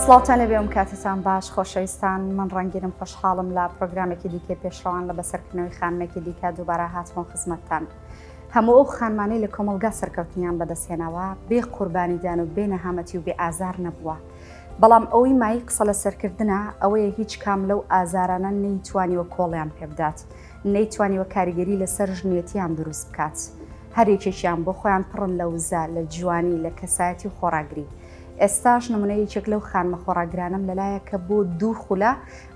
سڵاوتان لەبێ ئەم کاتتان باش خۆشەویستان من ڕەنگینم خۆشحاڵم لە پرۆگرامێکی دیکەی پێشڕەوان لە بەسەرکردنەوەی خانمێکی دیکە دووبارە هاتمەوە خزمەتتان. هەموو ئەو خانمانەی لە کۆمەڵگا سەرکەوتنیان بەدەستهێناوە بێ قوربانیدان و بێ نەهامەتی و بێ ئازار نەبووە. بەڵام ئەوەی مایەی قسە لەسەرکردنە ئەوەیە هیچ کام لەو ئازارانە نەیتوانیوە کۆڵیان پێبدات، نەیتوانیوە کاریگەری لەسەر ژنێتیان دروست بکات. هەر یەکێکیان بۆ خۆیان پڕن لە وزە، لە جوانی، لە کەسایەتی و خۆڕاگری. ئێستاش نمونەی یەکێک لەو خانمە خۆڕاگرانەم لەلایە کە بۆ دوو خولە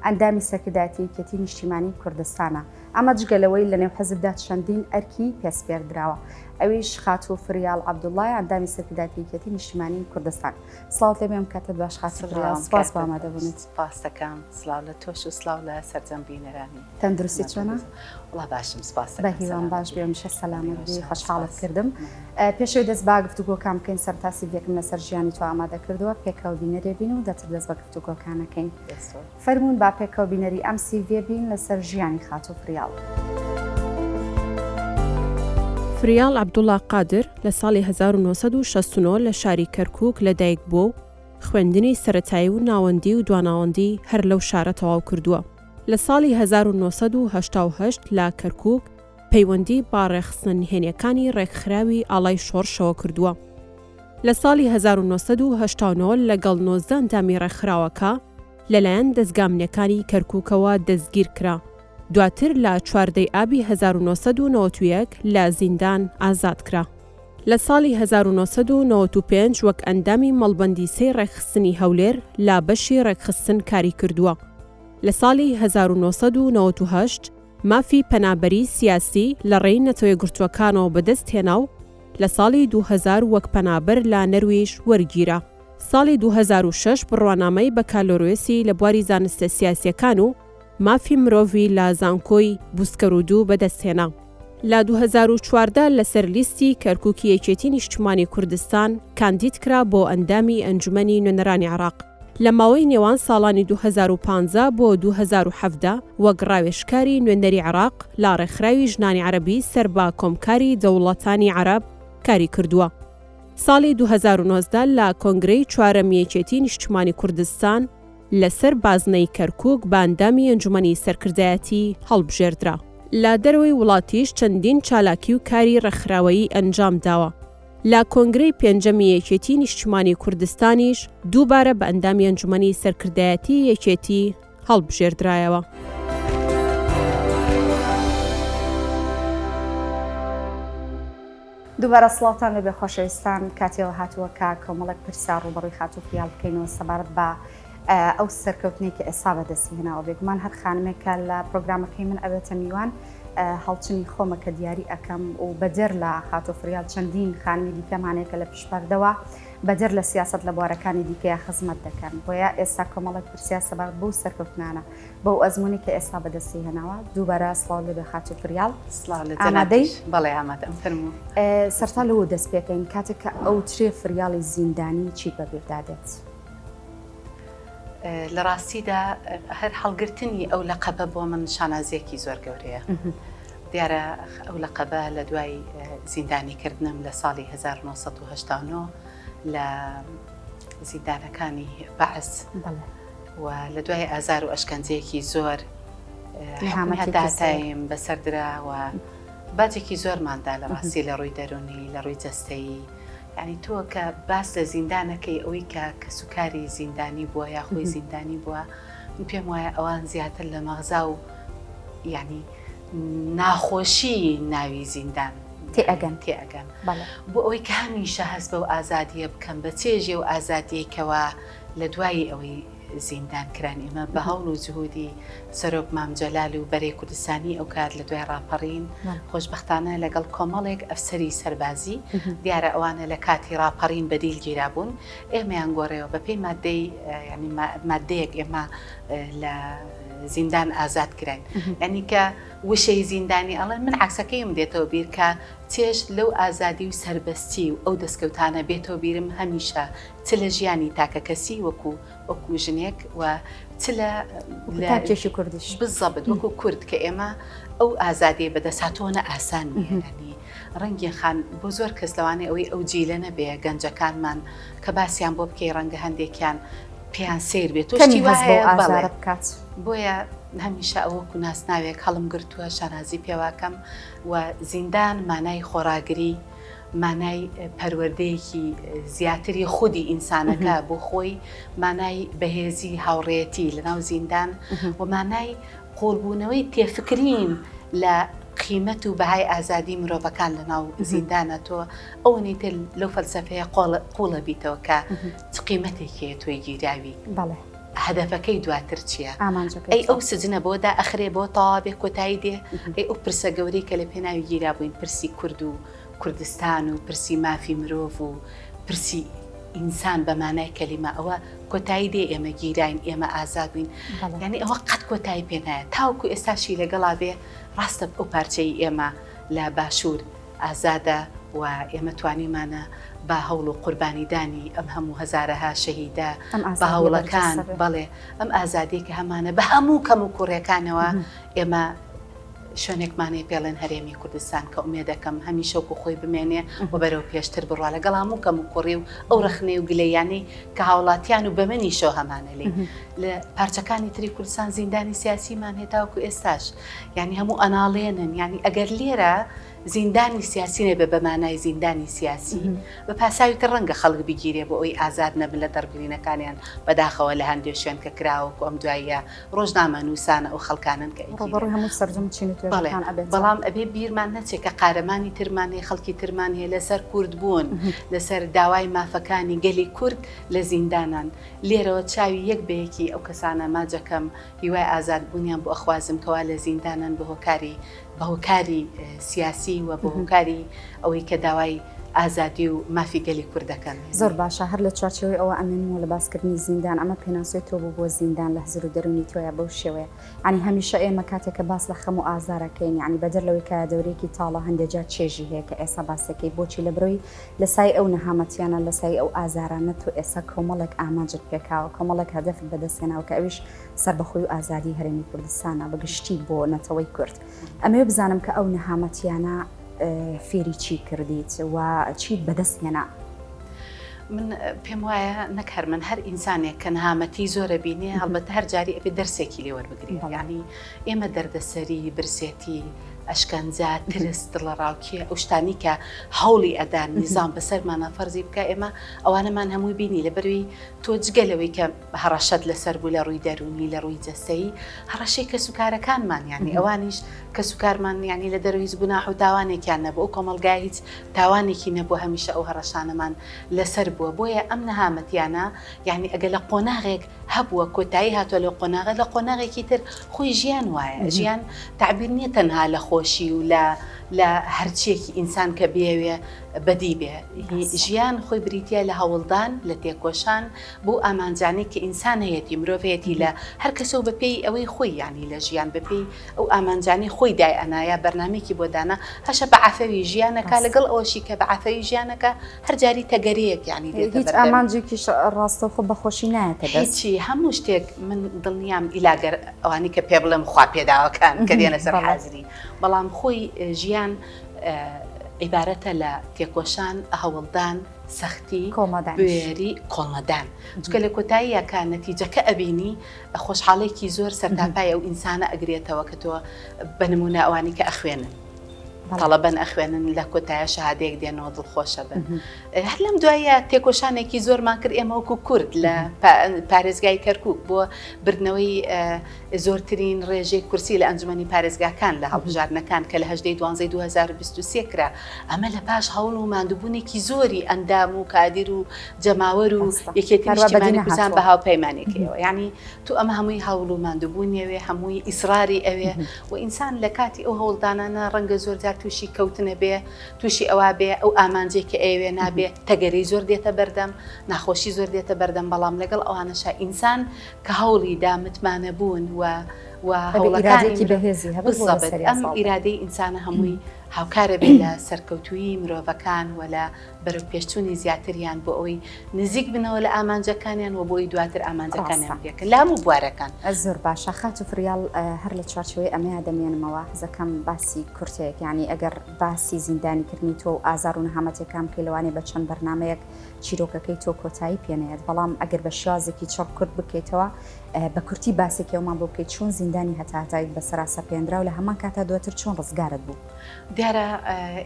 ئەندامی سەرکردایەتی یەکێتی نیشتیمانی کوردستانە. ئەمە جگە لەوەی لەنێو حزبدا چەندین ئەرکی پێسپێردراوە. ئەویش خاتوو فریاڵ عەبدوڵڵایە ئەندامی سەرکردایەتی یەکێتی نیشتیمانی کوردستان. سڵاوت لێبێ ئەم کاتەت باش خاتوو فریاڵ سپاس بۆ ئامادەبوونت. سپاس دەکەم سڵاو لە تۆش و سڵاو لە سەرجەم بینەرانی. تەندروستی چۆنە؟ وەڵا باشم سپاس دەکەم. بەهیوام باش بی هەمیشە سەلامەت بی خۆشحاڵت کردم. پێش ئەوەی دەست بە گفتوگۆکان بکەین سەرەتا سیڤیەکم لەسەر ژیانی تۆ ئامادە کردووە پێکەوە بینەرێ بین و دواتر دەست بە گفتوگۆکان ئەکەین. فەرموون با پێکەوە بینەری ئەم سیڤیە بین لەسەر ژیانی خاتوو فریاڵ. فریاڵ عەبدوڵا قادر لە ساڵی 1969 لە شاری کەرکووک لەدایک بووە و خوێندنی سەرەتایی و ناوەندی و دواناوەندی هەر لەو شارە تەواو کردووە. لە ساڵی 1988 لە کەرکووک پەیوەندی بە ڕێکخستنە نهێنیەکانی ڕێکخراوی ئاڵای شۆڕشەوە کردووە. لە ساڵی 1989 لەگەڵ 19 ئەندامی ڕێکخراوەکە لەلایەن دەزگا ئەمنیەکانی کەرکوکەوە دەستگیرکرا، دواتر لە 14 ی ئابی 1991 لە زیندان ئازادکرا. لە ساڵی 1995 وەک ئەندامی مەڵبەندی سێی ڕێکخستنی هەولێر لە بەشی ڕێکخستن کاری کردووە. لە ساڵی 1998 مافی پەنابەریی سیاسی لە ڕێی نەتەوەیەکگرتووەکانەوە بەدەست هێنا و لە ساڵی 2000 وەک پەنابەر لە نەرویژ وەرگیرا. ساڵی 2006 بڕوانامەی بەکالۆرۆسی لە بواری زانستە سیاسییەکان و مافی مرۆڤی لە زانکۆی بوسکەرودو بەدەست هێنا. لە 2014 لەسەر لیستی کەرکوکی یەکێتی نیشتمانی کوردستان کاندید کرا بۆ ئەندامی ئەنجومەنی نوێنەرانی عێراق. لە ماوەی نێوان ساڵانی 2015 بۆ 2017 وەک ڕاوێژکاری نوێنەری عێراق لە ڕێکخراوی ژنانی عەرەبی سەر بە کۆمکاری دەوڵەتانی عەرەب کاری کردووە. ساڵی 2019 لە کۆنگرەی چوارەمی یەکێتی نیشتمانی کوردستان لەسەر بازنەی کەرکوک بە ئەندامی ئەنجومەنی سەرکردایەتی هەڵبژێردرا. لە دەرەوەی وڵاتیش چەندین چالاکی و کاری ڕێکخراوەیی ئەنجام داوە. لە کۆنگرەی پێنجەمی یەکێتی نیشتمانی کوردستانیش دووبارە بە ئەندامی ئەنجومەنی سەرکردایەتی یەکێتی هەڵبژێردرایەوە. دووبارە سڵاوتان لێبێ خۆشەویستان کاتی ئەوە هاتووە کە کۆمەڵێک پرسیار ڕووبەڕووی خاتوو فریاڵ بکەینەوە سەبارەت بە ئەو سەرکەوتنەی کە ئێستا بەدەستی هێناوە بێگومان هەر خانمێک کە لە پرۆگرامەکەی من ئەبێتە میوان هەڵچنی خۆمە کە دیاری ئەکەم و بەدەر لە خاتوو فریاڵ چەندین خانمی دیکەمان هەیە کە لە پشت پەردەوە بەدەر لە سیاسەت لە بوارەکانی دیکەیا خزمەت دەکەن بۆیە ئێستا کۆمەڵێک پرسیار سەبارەت بەو سەرکەوتنانە بەو ئەزموونەی کە ئێستا بەدەستی هێناوە دووبارە سڵاو لێبێ خاتوو فریاڵ. سڵاو لە ئامادەی؟ جەنابتیش. بەڵێ ئامادەم فەرموو. سەرتا لەوە دەست پێکەین کاتێک کە ئەوترێ فریاڵی زیندانی چیت بە بیردا دێت؟ لە ڕاستیدا هەر هەڵگرتنی ئەو لەقەبە بۆ من شانازییەکی زۆر گەورەیە. دیارە ئەو لەقەبە لە دوای زیندانیکردنم لە ساڵی 1989 لە زیندانەکانی بەعس و لە دوای ئازار و ئەشکەنجەیەکی زۆر هەتاتایم بەسەردرا و باجێکی زۆرماندا لە ڕاستی لە ڕووی دەرونی لە ڕووی جەستەیی یعنی تۆ کە باس لە زیندانەکەی ئەوەی کە کەسوکاری زیندانی بووە یاخۆی زیندانی بووە من پێم وایە ئەوان زیاتر لە مەغزا و یعنی ناخۆشی ناوی زیندان تێئەگەن تێئەگەن بۆ ئەوەی کە هەمیشە هەست بەو ئازادیە بکەم بە چێژێ و ئازادیەی کەوا لە دوایی ئەوەی زیندان کران ئێمە بە هەوڵ و جهودی سەرۆک مام جەلال و بەرەی کوردستانی ئەو کات لە دوای ڕاپەڕین خۆشبەختانە لەگەڵ کۆمەڵێک ئەفسەری سەربازی دیارە ئەوانە لە کاتی ڕاپەڕین بەدیل گیرابوون ئێمەیان گۆڕێەوە بە پێی مادەی ینی مادەیەک ئێمە لە زیندان ئازاد کراین یعنی کە وشەی زیندانی ئەڵێن من عەکسەکەیم دێتەوە بیر کە چێژ لەو ئازادی و سەربەستی و ئەو دەستکەوتانە بێتەوە بیرم هەمیشە چ لە ژیانی تاکەکەسی وەکو وەکو ژنێک و چ لە تاکێکی کوردیش بزەبت وەکو کورد کە ئێمە ئەو ئازادیە بەدەست هاتووە نە ئاسان نییە یعنی ڕەنگین خان بۆ زۆر کەس لەوانەیە ئەوەی ئەو جیلە نەبێ گەنجەکانمان کە باسیان بۆ بکەی ڕەنگە هەندێکیان. پێیان سەیر بێت تۆ کەمی شتی هەست بەو وایە بەڵێ ئازارە بکات. بۆیە هەمیشە ئەوە وەکو ناسناوێک هەڵم گرتووە شانازی پێواکەم و زیندان مانای خۆڕاگری مانای پەروەردەیەکی زیاتری خودی ئینسانەکە بۆ خۆی مانای بەهێزی هاوڕێیەتی لەناو زیندان و مانای قوڵبوونەوەی تێفکرین لە قیمەت و بەهای ئازادی مرۆڤەکان لەناو زیندانە تۆ ئەوەنەی تر لەو فەلسەفەیە قوڵە بیتەوە کە چ قیمەتێکی هەیە تۆی گیراوی بەڵێ. هەدەفەکەی دواتر چییە؟ ئامانجەکەی ئەی چیە؟ ئەو سجنە بۆ دائەخرێ بۆ تەواو بێ کۆتایی دێ؟ ئەی ئەو پرسە گەورەی کە لە پێناوی گیرابووین پرسی کورد و کوردستان و پرسی مافی مرۆڤ و پرسی ئینسان بە مانای کەلیمە ئەوە کۆتایی دێ ئێمە گیراین ئێمە ئازاد بووین یانی ئەوە قەت کۆتایی پێ نایە تاوەکو ئێستاشی لەگەڵا بێ ڕاستە ئەو پارچەی ئێمە لە باشوور ئازادە و ئێمە توانیمانە بە هەوڵ و قوربانیدانی ئەم هەموو هەزارەها شەهیدە بە هەوڵەکان بەڵێ ئەم ئازادیەی کە هەمانە بە هەموو کەم و کوڕیەکانەوە ئێمە شوێنێکمان هەیە پێڵێن هەرێمی کوردستان کە ئومێدەکەم هەمیشە وەکو خۆی بمێنێ و بەرەو پێشتر بڕوا لەگەڵ هەموو کەم و کوڕی و ئەو ڕەخنەی و گلەیانەی کە هاوڵاتیان و بە منیشەوە هەمانە لێی لە پارچەکانی تری کوردستان زیندانی سیاسیمان هەیە تاوەکو ئێستاش یانی هەموو ئەناڵێنن یانی ئەگەر لێرە زیندانی سیاسی نەبێ بە مانای زیندانی سیاسی بە پاساوی تر ڕەنگە خەڵک بگیرێ بۆ ئەوی ئازاد نەبن لە دەربرینەکانیان بەداخەوە لە هەندێ شوێن کە کراوە وەکو ئەم دواییە ڕۆژنامەنووسانە ئەو خەڵکانەن کە ئەگیرێن. ڕووبەڕووی هەموو سەرجەم چین و بەڵێ توێژەکان ئەبێتەوە. بەڵام ئەبێ بیرمان نەچێ کە قارەمانی ترمان هەیە خەڵکی ترمان هەیە لەسەر کورد بوون لەسەر داوای مافەکانی گەلی کورد لە زیندانان لێرەوە چاوی یەک بە یەکی ئەو کەسانە ماجەکەم هیوای ئازاد بوونیان بۆ ئەخوازم کەوا لە زیندانن بە هۆکاری بە هۆکاری سیاسی و بە هۆکاری ئەوەی کە داوای ئازادی و مافی گەلی کورد دەکەن. زۆر باشە هەر لە چوارچێوەی ئەوە ئەمێنمەوە لە باسکردنی زیندان ئەمە پێناسەی تۆ بوو بۆ زیندان لە هزر و دەروونی تۆیا بەو شێوەیە یانی هەمیشە ئێمە کاتێک کە باس لە خەم و ئازار ئەکەین یانی بەدەر لەوەی کە دەورەیەکی تاڵە هەندێ جار چێژی هەیە کە ئێسا باسەکەی بۆچی لە برۆی لە سای ئەو نەهامەتیانە لە سای ئەو ئازارانە تۆ ئێسا کۆمەڵێک ئامانجت پێکاوە کۆمەڵێک هەدەفت بەدەست هێناوە کە ئەویش سەربەخۆی و ئازادی هەرێمی کوردستانە بە گشتی بۆ نەتەوەی کورد ئەمەوێ بزانم کە ئەو نەهامەتیانە فێری چی کردیت و چیت بەدەست هێنا؟ من پێم وایە نەک هەر من هەر ئینسانێک کە نەهامەتی زۆرە بینێ هەڵبەتە هەر جاری ئەبێ دەرسێکی لێ وەربگرێ یانی ئێمە دەردەسەری برسێتی ئەشکەنجە ترس دڵەڕاوکێ ئەو شتانی کە هەوڵی ئەدان نیزام بەسەرمانە فەرزی بکە ئێمە ئەوانەمان هەمووی بینی لەبەروی تۆ جگە لەوەی کە هەڕەشەت لەسەر بوو لە ڕووی دەروونی لە ڕووی جەستەیی هەڕەشەی کەسوکارەکانمان یانی ئەوانیش کەسوکارمان یانی لە دەرەوە هیچ گوناح و تاوانێکیان نەبوو ئەو کۆمەڵگایە هیچ تاوانێکی نەبوو هەمیشە ئەو هەڕەشانەمان لەسەر بووە بۆیە ئەم نەهامەتیانە یانی ئەگەر لە قۆناغێک هەبووە کۆتایی هاتووە لەو قۆناغە لە قۆناغێکی تر خۆی ژیان وایە ژیان تەعبیر نییە تەنها لە خۆشی و لە لە هەرچیەکی ئینسان کە بیەوێ بەدی بێ ژیان خۆی بریتیە لە هەوڵدان لە تێکۆشان بۆ ئامانجانەی کە ئینسان هەیەتی مرۆڤ هەیەتی لە هەر کەسە و بەپێی ئەوەی خۆی یانی لە ژیان بەپێی ئەو ئامانجانەی خۆی دای ئەنا یا بەرنامەیەکی بۆ دانا هەشە بە عەفەوی ژیانەکا لەگەڵ ئەوەشی کە بە عەفەوی ژیانەکا هەر جاری تەگەرەیەک یانی دێتە هیچ بەردەمی. ئامانجێکیش ڕاستەوخۆ بە خۆشی نایەتە دەست. هیچی هەموو شتێک من دڵنیام ئیلا گەر ئەوانەی کە پێ بڵێم خوا پێداوەکان کە دێنە سەر بەڵێ. حازری بەڵام خۆی ژیان عیبارەتە لە تێکۆشان هەوڵدان سەختی، بوێری، کۆڵنەدان. چونکە لە کۆتاییا کە نەتیجەکە ئەبینی خۆشحاڵێکی زۆر سەرتاپای ئەو ئینسانە ئەگرێتەوە کە تۆ بە نمونە ئەوانی کە ئەخوێنن تەڵەبەن ئەخوێنن لە کۆتایە شەهادەیەک دێنەوە دڵخۆشە بن. هەر لەم دوایە تێکۆشانێکی زۆرمان کرد ئێمە وەکو کورد لە پارێزگای کەرکک بۆ بردنەوەی زۆرترین ڕێژەی کورسی لە ئەنجومەنی پارێزگاکان لە هەڵبژاردنەکان کە لە هەژدەی دوانزەی 2023 کرا، ئەمە لە پاش هەوڵ و ماندووبوونێکی زۆری ئەندام و کادیر و جەماوەر و ڕاستە. یەکێتی هەروا بەدی نیشتیمانی کوردستان نەهاتووە. بە هاوپەیمانێکەیەوە. یانی تۆ ئەمە هەمووی هەوڵ و ماندووبوونی ئەوێ، هەمووی ئیسڕاری ئەوێ و ئینسان لە کاتی ئەو هەوڵدانانە ڕەنگە زۆر جار تووشی کەوتنە بێ، تووشی ئەوە بێ ئەو ئامانجەی کە ئەیەوێ نابێ، تەگەرەی زۆر دێتە بەردەم، ناخۆشی زۆر دێتە بەردەم، بەڵام لەگەڵ ئەوانەشا ئینسان کە هەوڵی دا متمانە بوون و و هەوڵەکانی بەهێزی بزەبت ئەم ئیرادەی ئینسانە هەمووی هاوکارە بێ لە سەرکەوتوویی مرۆڤەکان و لە بەرەوپێشچوونی زیاتریان بۆ ئەوەی نزیک بنەوە لە ئامانجەکانیان و بۆی دواتر ئامانجەکانیان پێکن لە هەموو بوارەکان. زۆر باشە خاتوو فریاڵ هەر لە چوارچێوەی ئەمەیا دەمێنمەوە حەزەکەم باسی کورتەیەک یانی ئەگەر باسی زیندانی کردنی تۆ و ئازار و نەهامەتیەکان بکەی لەوانەیە بە چەند بەرنامەیەک چیرۆکەکەی تۆ کۆتایی پێنەیەت بەڵام ئەگەر بە شێوازێکی چڕ کورت بکەیتەوە بە کورتی باسێکی ئەومان بۆ بکەیت چۆن زیندانی هەتاهەتاییت بەسەرا سەپێنرا و لە هەمان کاتا دواتر چۆن ڕزگارت بوو؟ دیارە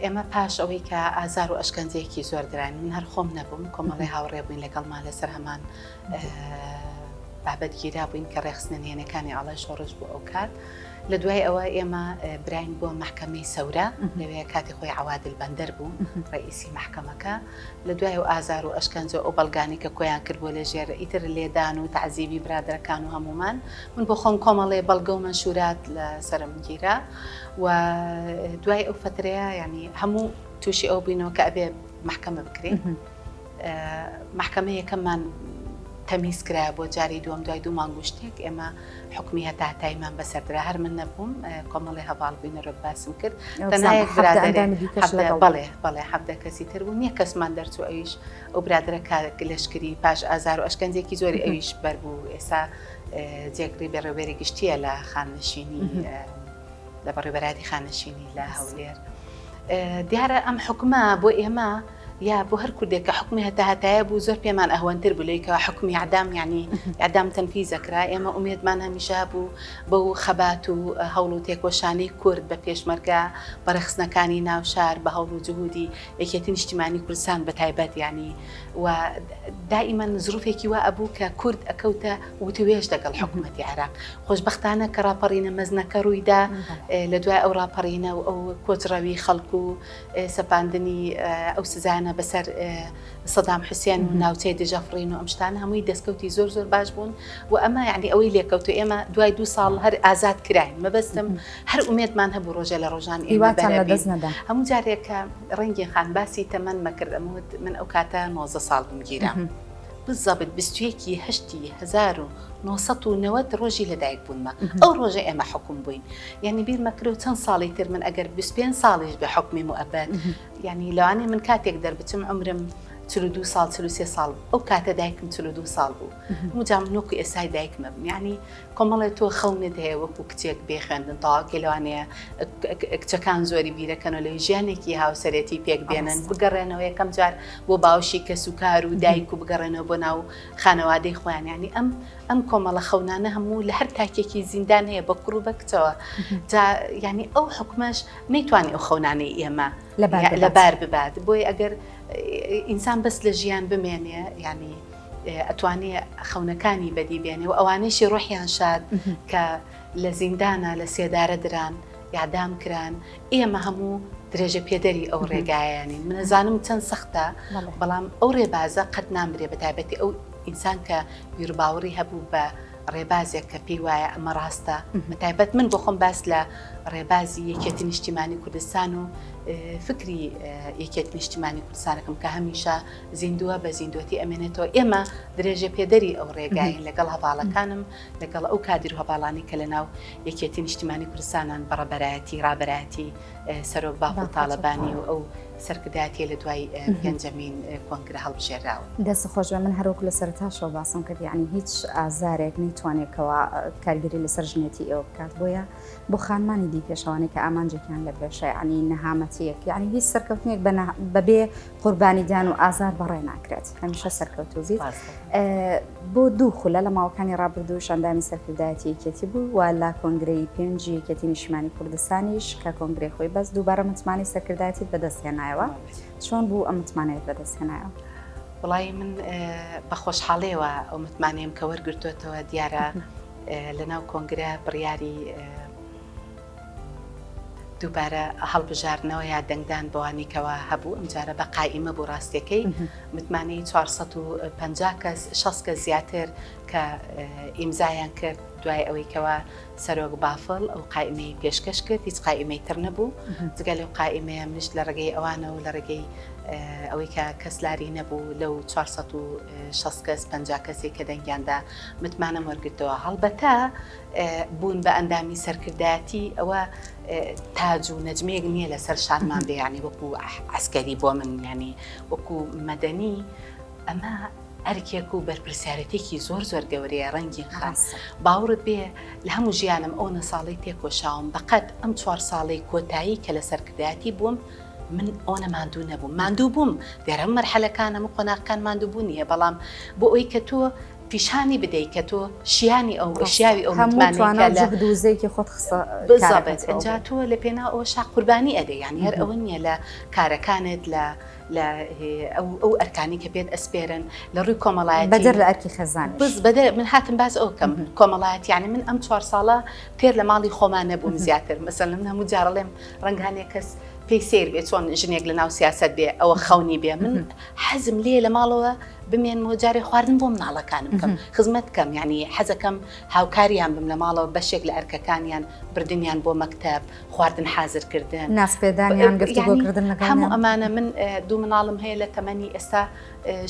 ئێمە پاش ئەوەی کە ئازار و ئەشکەنجەیەکی زۆر دراین، من هەر خۆم نەبووم، کۆمەڵێ هاوڕێ بووین لەگەڵمان لەسەر هەمان بابەت گیرا بووین کە ڕێکخستنە نهێنەکانی ئاڵای شۆڕش بوو ئەو کات. لە دوای ئەوە ئێمە براین بۆ مەحکەمەی سەورە، لەوێ کاتی خۆی عەوادل بەندەر بوو ڕەئیسی مەحکەمەکە. لە دوای ئەو ئازار و ئەشکەنجە و ئەو بەڵگانەی کە کۆیان کردبووە لە ژێر ئیتر لێدان و تەعزیبی برادەرەکان و هەموومان، من بۆ خۆم کۆمەڵێ بەڵگە و مەنشوورات لە سەرم گیرا و دوای ئەو فەترەیە یانی هەموو تووشی ئەو بووینەوە کە ئەبێ مەحکەمە بکرێین. مەحکەمە یەکەممان تەمیز کرایە بۆ جاری دووەم دوای دوو مانگ و شتێک ئێمە حوکمی هەتاهەتاییمان بەسەر درا هەر من نەبووم کۆمەڵێ هەڤاڵ بووین هەروەک باسم کرد تەنها یەک برادەرێ بەڵێ بەڵێ 17 کەسی تر بوون یەک کەسمان دەرچوو ئەویش ئەو برادەرە کاک لەشکری پاش ئازار و ئەشکەنجێکی زۆری ئەویش بەربوو ئێستا جێگری بەڕێوەبەری گشتیە لە خانەنشینی لە بەڕێوەبەرایەتی خانەنشینی لە هەولێر. دیارە ئەم حوکمە بۆ ئێمە یا بۆ هەر کوردێک کە حوکمی هەتاهەتایە بوو زۆر پێمان ئەهوەنتر بوو لەوی کەوا حوکمی ئیعدام یانی ئیعدام تەنفیز ئەکرا ئێمە ئومێدمان هەمیشە هەبوو بەو خەبات و هەوڵ و تێکۆشانەی کورد بە پێشمەرگە بە ڕێکخستنەکانی ناو شار بە هەوڵ و جهودی یەکێتی نیشتیمانی کوردستان بە تایبەت یانی و دائیمەن زروفێکی وا ئەبوو کە کورد ئەکەوتە وتوێژ دەگەڵ حکوومەتی عێراق خۆشبەختانە کە ڕاپەڕینە مەزنەکە ڕوویدا لە دوای ئەو ڕاپەڕینە و ئەو کۆچڕەوی خەڵک و سەپاندنی ئەو سزایانە بەسەر سەدام حوسێن و ناوچەی دژەفڕین و ئەم شتانە هەمووی دەستکەوتی زۆر زۆر باش بوون و ئەمە یعنی ئەوەی لێکەوت و ئێمە دوای دوو ساڵ هەر ئازاد کراین مەبەستم هەر ئومێدمان هەبوو ڕۆژێ لە ڕۆژان ئێمە بەرەبین هەموو جارێک کە ڕەنگین خان باسی تەمەنمە کرد ئەموت من ئەو کاتە 19 ساڵ بووم گیرام بزەبت 21 ی هەشتی 1990 ڕۆژی لەدایک بوونمە ئەو ڕۆژە ئێمە حوکم بووین یعنی بیرمە کرد چەند ساڵی تر من ئەگەر 25 ساڵیش بێ حوکمی موئەبەد یعنی لەوانەیە من کاتێک دەربچم عومرم 42 ساڵ 43 ساڵ ئەو کاتە دایکم 42 ساڵ بوو هەموو جا من وەکو ئێستای دایکمە بم یعنی کۆمەڵێ تۆ خەونت هەیە وەکو کچێک بێ خوێندن تەواوکەی لەوانەیە کچەکان زۆری بیرەکەنەوە لەوی ژیانێکی هاوسەرێتی پێک بێنن بگەڕێنەوە یەکەم جار بۆ باوشی کەسوکار و دایک و بگەڕێنەوە بۆ ناو خانەوادەی خۆیان یعنی ئەم ئەم کۆمەڵە خەونانە هەموو لە هەر تاکێکی زیندان هەیە بە کوڕ و بە کچەوە جا یعنی ئەو حکومەش نەیتوانی ئەو خەونانەی ئێمە لەبار ببات بۆیە ئەگەر ئینسان بەس لە ژیان بمێنێ یعنی ئەتوانێ خەونەکانی بەدی بێنێ و ئەوانەیشی ڕۆحیان شاد کە لە زیندانە لە سێدارە دران یادام کران ئێمە هەموو درێژە پێدەری ئەو ڕێگایانین من ئەزانم چەند سەختە بەڵام ئەو ڕێبازە قەت نامرێ بە تایبەتی ئەو ئینسان کە بیروباوەڕی هەبوو بە ڕێبازێک کە پێی وایە ئەمە ڕاستە بە تایبەت من بۆ خۆم باس لە ڕێبازی یەکێتی نیشتیمانی کوردستان و فکری یەکێتی نیشتیمانی کوردستانەکەم کە هەمیشە زیندووە بە زیندوەتی ئەمێنێتەوە ئێمە درێژە پێدەری ئەو ڕێگاین لەگەڵ هەڤاڵەکانم لەگەڵ ئەو کادیر و هەڤاڵانەی کە لەناو یەکێتی نیشتیمانی کوردستانان بە ڕەبەرایەتی ڕابەرایەتی سەرۆک بافڵ تاڵەبانی و ئەو سەرکردایەتیە لە دوای پێنجەمین کۆنگرە هەڵبژێراون. دەست خۆش بێ من هەروەکو لە سەرەتاشەوە باسم کرد یەعنی هیچ ئازارێک نەیتوانێت کەوا کارگەری لەسەر ژنێتی ئێوە بکات بۆیە بۆ خانمانی دیکەش ئەوانەی کە ئامانجێکیان لە پێشە یەعنی نەهامەتیەک یەعنی هیچ سەرکەوتنێک بەبێ قوربانیدان و ئازار بەڕێ ناکرێت هەمیشە سەرکەوتوو بیت بۆ دوو خولە لە ماوەکانی ڕابردووش ئەندامی سەرکردایەتی یەکێتی بوو و لە کۆنگرەی پێنجی یەکێتی نیشتیمانی کوردستانیش کە کۆنگرەی خۆی بەست دووبارە متمانەی سەرکردایەتیت بەدەست هێنایەوە چۆن بوو ئەم متمانەیەت بەدەست هێنایەوە؟ وەڵایی من بە خۆشحاڵیەوە ئەو متمانەیەم کە وەرگرتۆتەوە دیارە لەناو کۆنگرە بڕیاری دووبارە هەڵبژاردنەوە یا دەنگدان بەوانی کەوا هەبوو ئەمجارە بە قائیمە بوو ڕاستیەکەی متمانەی 450 کەس 60 کەس زیاتر کە ئیمزایان کرد. دوای ئەوەی کەوا سەرۆک بافڵ ئەو قائیمەی پێشکەش کرد هیچ قائیمەی تر نەبوو جگە لەو قائیمەیە منیش لە ڕێگەی ئەوانەوە لە ڕێگەی ئەوەی کە کەس لاری نەبوو لەو 460 کەس 50 کەسێک کە دەنگیاندا متمانەم وەرگرتەوە هەڵبەتە بوون بە ئەندامی سەرکردایەتی ئەوە تاج و نەجمەیەک نییە لەسەر شانمان بێ ینی وەکو عسکەری بۆ من ینی وەکو مەدەنی ئەمە ئەرکێک و بەرپرسیارێتێکی زۆر زۆر گەورەیە ڕەنگین خان باوەڕت بێ لە هەموو ژیانم ئەو نە ساڵەی تێکۆشاوم بەقەد ئەم چوار ساڵەی کۆتایی کە لە سەرکردایەتی بووم من ئەوەنە ماندوو نەبووم ماندوو بووم دیارە مەرحەلەکان هەموو قۆناغەکان ماندوو بوون نییە بەڵام بۆ ئەوی کە تۆ پیشانی بدەی کە تۆ شیانی ئەو شیاوی ئەو هەموو توانا و جەهد و وزەیەکی خۆت خستە بزابێت ئینجا تۆ لە پێناو ئەوە شا قوربانی ئەدەی یانی هەر ئەوە نییە لە کارەکانت لە لە ئەو ئەرکانی کە پێت ئەسپێرن لە ڕووی کۆمەڵایەتی بەدەر لە ئەرکی خێزانیش بز بەدەر من هاتم باس ئەو کەم کۆمەڵایەتی یعنی من ئەم چوار ساڵە تێر لە ماڵی خۆمان نەبووم زیاتر مەسەلەن من هەموو جار ئەڵێم ڕەنگە هەنێ کەس پێی سەیر بێ چۆن ژنێک لە ناو سیاسەت بێ ئەوە خەونی بێ من حەزم لێ لە ماڵەوە بمێنمەوە جارێ خواردن بۆ مناڵەکانم بکەم خزمەت کەم یعنی حەزەکەم هاوکاریان بم لە ماڵەوە بەشێک لە ئەرکەکانیان بردنیان بۆ مەکتەب خواردن حازرکردن، ناسپێدانیان، گفتوگۆکردن لەگەڵیان. هەموو ئەمانە من دوو مناڵم هەیە لە تەمەنی ئێستا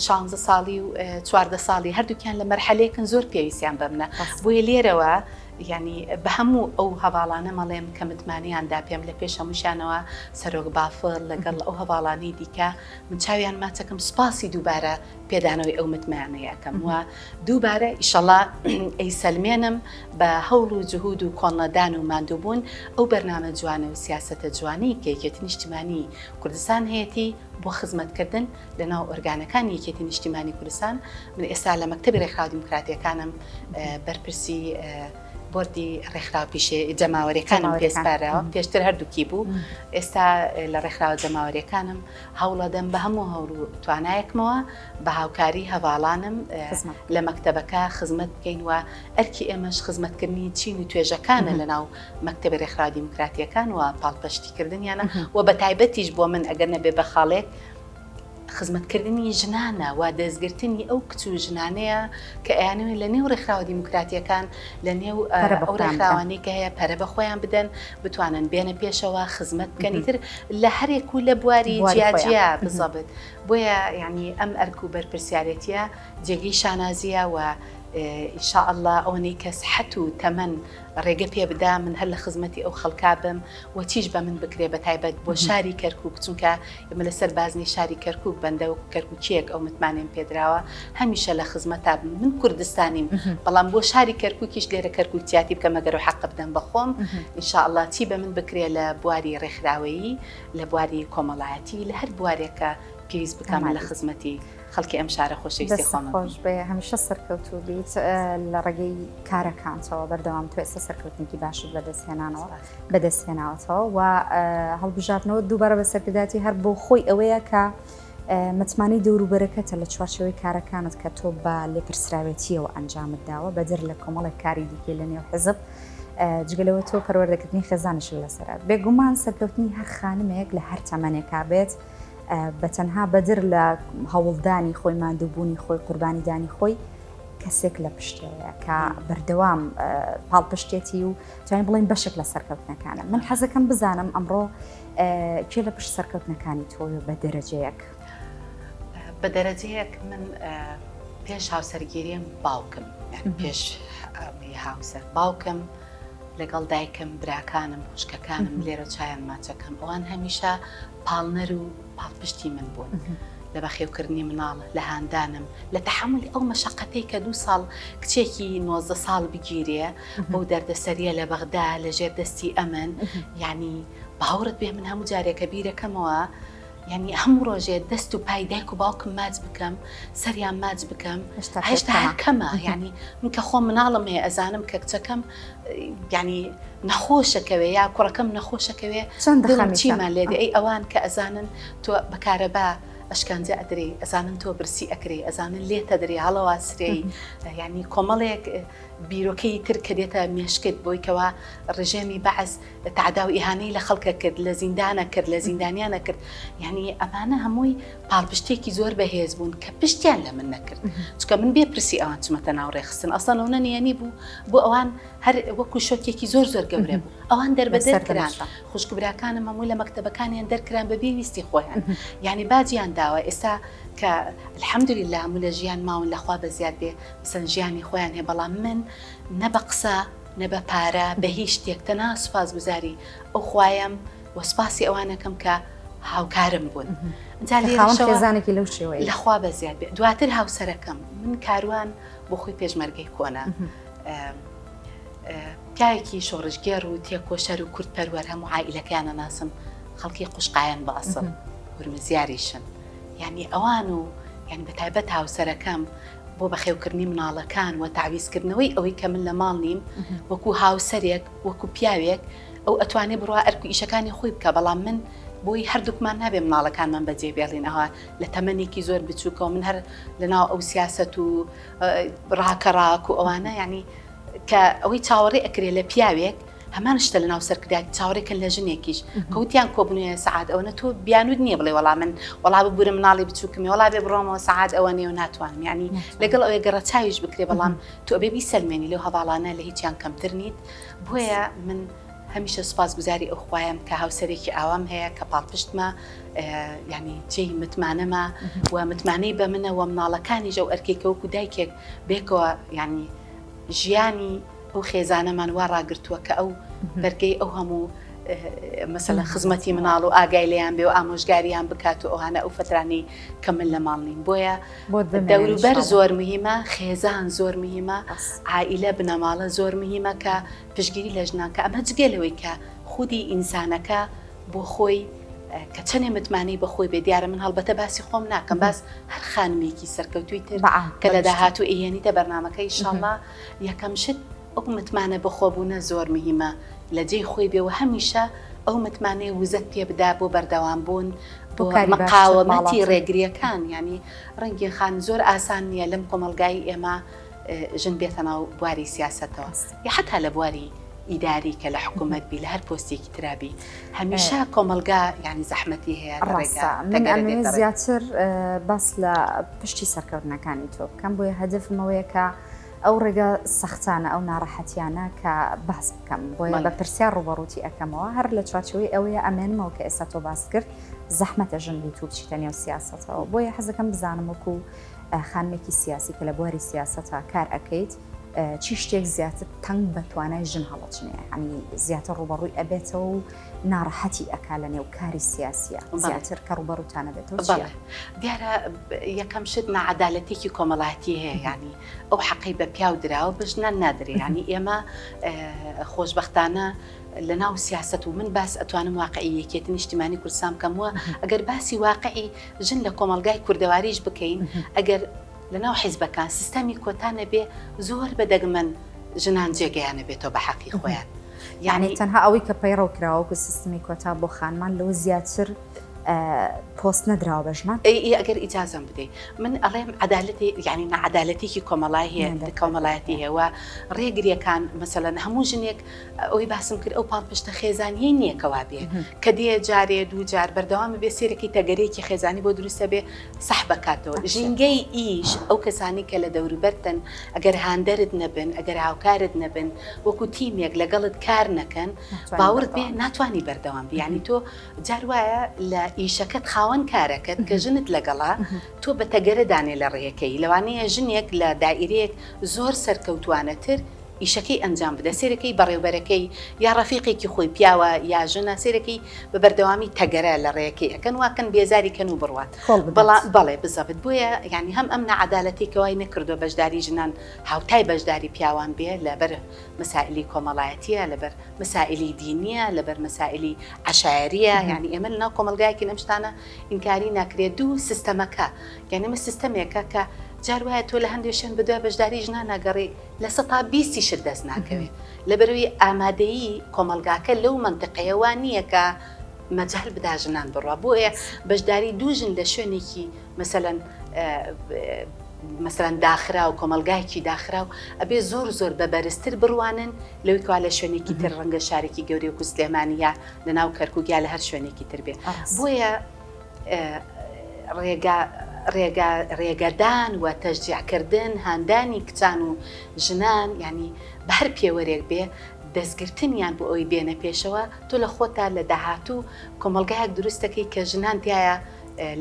شانزە ساڵی و 14 ساڵی هەردووکیان لە مەرحەلەیەکن زۆر پێویستیان بە منە بۆیە لێرەوە یعنی بە هەموو ئەو هەواڵانە مەڵێم کە متمانەیان دا پێم لە پێش هەمووشیانەوە سەرۆک بافڵ لەگەڵ ئەو هەواڵانەی دیکە من چاویان ماچەکەم سوپاسی دووبارە پێدانەوەی ئەو متمانەیە ئەکەم و دووبارە ئیشەڵا ئەیسەلمێنم بە هەوڵ و جهود و کۆڵنەدان و ماندووبوون ئەو بەرنامە جوانە و سیاسەتە جوانەی کە یەکێتی نیشتیمانی کوردستان هەیەتی بۆ خزمەتکردن لە ناو ئۆرگانەکانی یەکێتی نیشتیمانی کوردستان من ئێستا لە مەکتەبی ڕێکخراوە دیموکراتیەکانم بەرپرسی بۆردی ڕێکخراوە پیشە جەماوەریەکانم پێسپاراوە پێشتر هەردووکی بوو ئێستا لە ڕێکخراوە جەماوەریەکانم هەوڵەدەم بە هەموو هەوڵ و توانایەکمەوە بە هاوکاری هەڤاڵانم لە مەکتەبەکە خزمەت بکەین و ئەرکی ئێمەش خزمەتکردنی چین و توێژەکانە لەناو مەکتەبی ڕێکخراوە دیموکراتییەکان و پاڵپشتیکردنیانە و بە تایبەتیش بۆ من ئەگەر نەبێ بە خاڵێک خزمەتکردنی ژنانە و دەستگرتنی ئەو کچ و ژنانەیە کە ئەیانەوێت لە نێو ڕێکخراوە دیموکراتییەکان لە نێو ئەو ڕێکخراوانەی کە هەیە پەرە بە خۆیان بدەن بتوانن بێنە پێشەوە خزمەت بکەن ئیتر لە هەرێک و لە بواری جیاجیا بزەبت بۆیە یعنی ئەم ئەرک و بەرپرسیارێتیە جێگەی شانازیە و ان شاء اللە ئەوەنەی کە سحەت و تەمەن ڕێگە پێ بدا من هەر لە خزمەتی ئەو خەڵکا بم و چیش بە من بکرێ بە تایبەت بۆ شاری کەرکوک چونکە ئێمە لەسەر بازنەی شاری کەرکوک بەندە وەکو کەرکوکیەک ئەو متمانەیەم پێدراوە هەمیشە لە خزمەتا بم من کوردستانیم بەڵام بۆ شاری کەرکوکیش لێرە کەرکوکچیاتی بکەم ئەگەر و حەقە بدەم بە خۆم ان شاء اللە چی بە من بکرێ لە بواری ڕێکخراوەیی لە بواری کۆمەڵایەتی لە هەر بوارێک کە پێویست بکا من لە خزمەتی خەڵکی ئەم شارە خۆشەویستی خۆمم. دەست خۆش بێ هەمیشە سەرکەوتوو بیت لە ڕێگەی کارەکانتەوە بەردەوام تۆ ئێستا سەرکەوتنێکی باشت بەدەست هێنانەوە بەدەست هێناوەتەوە و هەڵبژاردنەوە دووبارە بە سەرکردایەتی هەر بۆ خۆی ئەوەیە کە متمانەی دەوروبەرەکەتە لە چوارچێوەی کارەکانت کە تۆ بە لێپرسراوێتیەوە ئەنجامت داوە بەدەر لە کۆمەڵێک کاری دیکەی لە نێو حزب جگە لەوە تۆ پەروەردەکردنی خێزانیشت لەسەرە بێگومان سەرکەوتنی هەر خانمێک لە هەر تەمەنێکا بێت بە تەنها بەدر لە هەوڵدانی خۆی ماندووبوونی خۆی قوربانیدانی خۆی کەسێک لە پشتەوەیە کە بەردەوام پاڵپشتێتی و توانین بڵێن بەشێک لە سەرکەوتنەکانە من حەزەکەم بزانم ئەمڕۆ کێ لە پشت سەرکەوتنەکانی تۆیە بە دەرەجەیەک بە دەرەجەیەک من پێش هاوسەرگیریم باوکم پێش هاوسەر باوکم لەگەڵ دایکم براکانم خوشکەکانم لێرە چایان ماچەکەم ئەوان هەمیشە پاڵنەر و پاڵپشتی من بوون لە بەخێوکردنی مناڵ لە هاندانم لە تەحەمولی ئەو مەشەقەتەی کە دوو ساڵ کچێکی 19 ساڵ بگیرێ بەو دەردەسەریە لە بەغدا لە ژێر دەستی ئەمن یعنی باوەڕت بێ من هەموو جارێکە بیرەکەمەوە یانی هەموو ڕۆژێ دەست و پای دایک و باوکم ماچ بکەم سەریان ماچ بکەم هێشتا هەر کەمە یعنی من کە خۆم مناڵم هەیە ئەزانم کە کچەکەم یعنی نەخۆشەکەوێ یا کوڕەکەم نەخۆشەکەوێ چەند چیمان لێ ئەی ئەوان کە ئەزانن تۆ بە کارەبا. ئەشکەنجە ئەدرێی، ئەزانن تۆ برسی ئەکرێی، ئەزانن لێت ئەدرێ، هەڵەواسرێی، یانی کۆمەڵێک بیرۆکەی تر کە دێتە مێشکت بۆی کەوا ڕژێمی بەعس تەعدا و ئیهانەی لە خەڵکە کرد، لە زیندانە کرد، لە زیندانیانە کرد، یانی ئەمانە هەمووی پاڵپشتێکی زۆر بەهێز بوون کە پشتیان لە من نەکرد، چونکە من بێ پرسی ئەوان چمەتە ناو ڕێکخستن، ئەسڵەن ئەونە نهێنی بوو بۆ ئەوان هەر وەکو شۆکێکی زۆر زۆر گەورە بوو. ئەوان دەربەدەر کران، خوشک و براکانم هەموو لە مەکتەبەکانیان دەرکران بە بێ ویستی خۆیان، یانی باجیان داوە، ئێستا کە الحمدللە هەموو لە ژیان ماون لە خوا بەزیاد بێ مەسەن ژیانی خۆیان هەیە، بەڵام من نە بە قسە نە بە پارە بە هیچ شتێک تەنها سوپاسگوزاری ئەو خوایەم و سوپاسی ئەوانەکەم کە هاوکارم بوون. جا لێرەشەوە خێزانێکی لەو شێوەیە لە خوا بەزیاد بێ. دواتر هاوسەرەکەم من کاروان بۆ خۆی پێشمەرگەی کۆنە. پیاوێکی شۆڕشگێڕ و تێکۆشەر و کوردپەروەر هەموو عائیلەکەیان ئەناسم خەڵکی قوشقایەن بە ئەسڵ هورمزیاریشن یعنی ئەوان و یعنی بە تایبەت هاوسەرەکەم بۆ بەخێوکردنی مناڵەکان و تەعویزکردنەوەی ئەوەی کە من لە ماڵ نیم وەکو هاوسەرێک وەکو پیاوێک ئەو ئەتوانێ بڕوا ئەرک و ئیشەکانی خۆی بکە بەڵام من بۆی هەردووکمان نابێ مناڵەکانمان بەجێ بێڵین ئەوە لە تەمەنێکی زۆر بچووکەوە من هەر لەناو ئەو سیاسەت و ڕاکەڕاک و ئەوانە یعنی کە ئەوەی چاوەڕێ ئەکرێ لە پیاوێک هەمان شتە لە ناو سەرکردایەتی چاوەڕێکن لە ژنێکیش کەوتیان کۆبنوێ سەعات ئەوەنە تۆ بیانوت نییە بڵێ وەڵا من وەڵا ببورە مناڵی بچووکمی وەڵا بێ بڕۆمەوە سەعات ئەوە نیە و ناتوانم یعنی لەگەڵ ئەوەی گەڕەچاویش بکرێ بەڵام تۆ ئەبێ بیسەلمێنی لەو هەواڵانە لە هیچیان کەمتر نیت بۆیە من هەمیشە سوپاسگوزاری ئەو خوایەم کە هاوسەرێکی ئاوام هەیە کە پاڵپشتمە یعنی جێی متمانەمە و متمانەی بە منە و مناڵەکانیش ئەو ئەرکێک کە وەکو دایکێک بێکەوە یعنی ژیانی ئەو خێزانەمان وا ڕاگرتووە کە ئەو بەرگەی ئەو هەموو مەسەلەن خزمەتی مناڵ و ئاگای لێیان بێ و ئامۆژگاریان بکات و ئەوانە ئەو فەترانەی کە من لە ماڵ نیم بۆیە دەوروبەر زۆر مهمە خێزان زۆر مهمە عائیلە بنەماڵە زۆر مهمە کە پشگیری لە ژنان کە ئەمە جگە لەوەی کە خودی ئینسانەکە بۆ خۆی کە چەنێ متمانەی بە خۆی بێ دیارە من هەڵبەتە باسی خۆم ناکەم باس هەر خانمێکی سەرکەوتووی تر کە لە داهاتوو ئەیهێنیتە بەرنامەکە ئیشاڵڵا یەکەم شت ئەو متمانە بەخۆبوونە زۆر مهمە لە جێی خۆی بێ و هەمیشە ئەو متمانەیە وزەت پێ بدا بۆ بەردەوام بوون بۆ مقاومەتی ڕێگریەکان یانی ڕەنگین خان زۆر ئاسان نییە لەم کۆمەڵگای ئێمە ژن بێتە ناو بواری سیاسەتەوە یا حتا لە بواری ئیداری کە لە حکوومەت بی لە هەر پۆستێکی ترا بی هەمیشە کۆمەڵگا یانی زەحمەتی هەیە لە ڕێگا ڕاستە من ئەمەوێ زیاتر باس لە پشتی سەرکەوتنەکانی تۆ بکەم بۆیە هەدەفم ئەوەیە کە ئەو ڕێگا سەختانە ئەو ناڕەحەتیانە کە باس بکەم بۆیە بە پرسیار ڕووبەڕووتی ئەکەمەوە هەر لە چوارچێوەی ئەوەیە ئەمێنمەوە کە ئێستا تۆ باست کرد زەحمەتە ژن بیت و بچیتە نێو سیاسەتەوە بۆیە حەزەکەم بزانم وەکو خانمێکی سیاسی کە لە بواری سیاسەتا کار ئەکەیت چی شتێک زیاتر تەنگ بە توانای ژن هەڵەچنێ ینی زیاتر ڕوبەڕووی ئەبێتەوە و ناڕەحەتی ئەکا لە نێو کاری سیاسیە زیاتر کە ڕوبەڕوتانە بێتەوە چیە؟ دیارە یەکەم شت ناعەدالەتێکی کۆمەڵایەتی هەیە یانی ئەو حەقەی بە پیاو دراوە بە ژنان نادرێ یانی ئێمە خۆشبەختانە لە ناو سیاسەت و من باس ئەتوانم واقعی یەکێتی نیشتیمانی کوردستان بکەم وە ئەگەر باسی واقعی ژن لە کۆمەڵگای کوردەواریش بکەین ئەگەر لە ناو حیزبەکان سیستەمی کۆتا نەبێ زۆر بە دەگمەن ژنان جێگەیان نەبێتەوە بە حەقی خۆیان. یعنی تەنها ئەوەی کە پەیڕەو کراوە وەکو سیستمی کۆتا بۆ خانمان لەوە زیاتر پۆست نەدراوە بە ژنان؟ ئەی ئەگەر ئیجازەم بدەی من ئەڵێم عەدالەتی یعنی ناعەدالەتێکی کۆمەڵای هەیە کۆمەڵایەتی هەیە و ڕێگریەکان مەسەلەن هەموو ژنێک ئەوەی باسم کرد ئەو پاڵپشتە خێزانیەی نییە کەوا بێ کە دێ جارێ دوو جار بەردەوام بێ سێرەکی تەگەرێکی خێزانی بۆ دروستە بێ سەحبەکاتەوە ژینگەی ئیش ئەو کەسانی کە لە دەوروبەرتن ئەگەر هاندەرت نەبن ئەگەر هاوکارت نەبن وەکو تیمێک لەگەڵت کار نەکەن باوەڕت بێ ناتوانی بەردەوام بی یانی تۆ جار وایە لە ئیشەکەت خاوەن کارەکەت کە ژنت لەگەڵە تۆ بە تەگەرە دانێ لە ڕێیەکەی لەوانەیە ژنێک لە دائیرەیەک زۆر سەرکەوتوانەتر ئیشەکەی ئەنجام بدە سێرەکەی بەڕێوبەرەکەی یا ڕەفیقێکی خۆی پیاوە یا ژنە سێرەکەی بە بەردەوامی تەگەرە لە ڕێیەکەی ئەکەن واکەن بێزاری کەن و بڕوات بەڵام بەڵێ بزەبت بۆیە یانی هەم ئەم ناعەدالەتی کەوای نەکردووە بەشداری ژنان هاوتای بەشداری پیاوان بێ لەبەر مەسائلی کۆمەڵایەتیە، لەبەر مەسائلی دینیە، لەبەر مەسائلی عەشایەریە، یانی ئێمە لەناو کۆمەڵگایەکین ئەم شتانە ئینکاری ناکرێ. دوو سیستەمەکە، یانی ئەمە سیستەمێکە کە جار وایە تۆ لە هەندێ شوێن بەدوای بەشداری ژنان ناگەڕێی لە سەتا بیستیشت دەست ناکەوێ لەبەرئەوەی ئامادەیی کۆمەڵگاکە لەو مەنتقەیە وا نییە کە. مەجال بدا ژنان بڕوا بۆیە بەشداری دوو ژن لە شوێنێکی مەسەلەن مەسەلەن داخراو کۆمەڵگایەکی داخراو ئەبێ زۆر زۆر بە بەرزتر بڕوانن لەوەی کەوا لە شوێنێکی تر ڕەنگە شارێکی گەورەی وەکو سلێمانی یا لە ناو کەرکوک یا لە هەر شوێنێکی تر بێ بۆیە ڕێگا ڕێگا ڕێگەدان و تەشجیعکردن هاندانی کچان و ژنان یعنی بە هەر پێوەرێک بێ دەستگرتنیان بۆ ئەوەی بێنە پێشەوە تۆ لە خۆتا لە داهاتوو کۆمەڵگایەک دروست دەکەی کە ژنان تیایا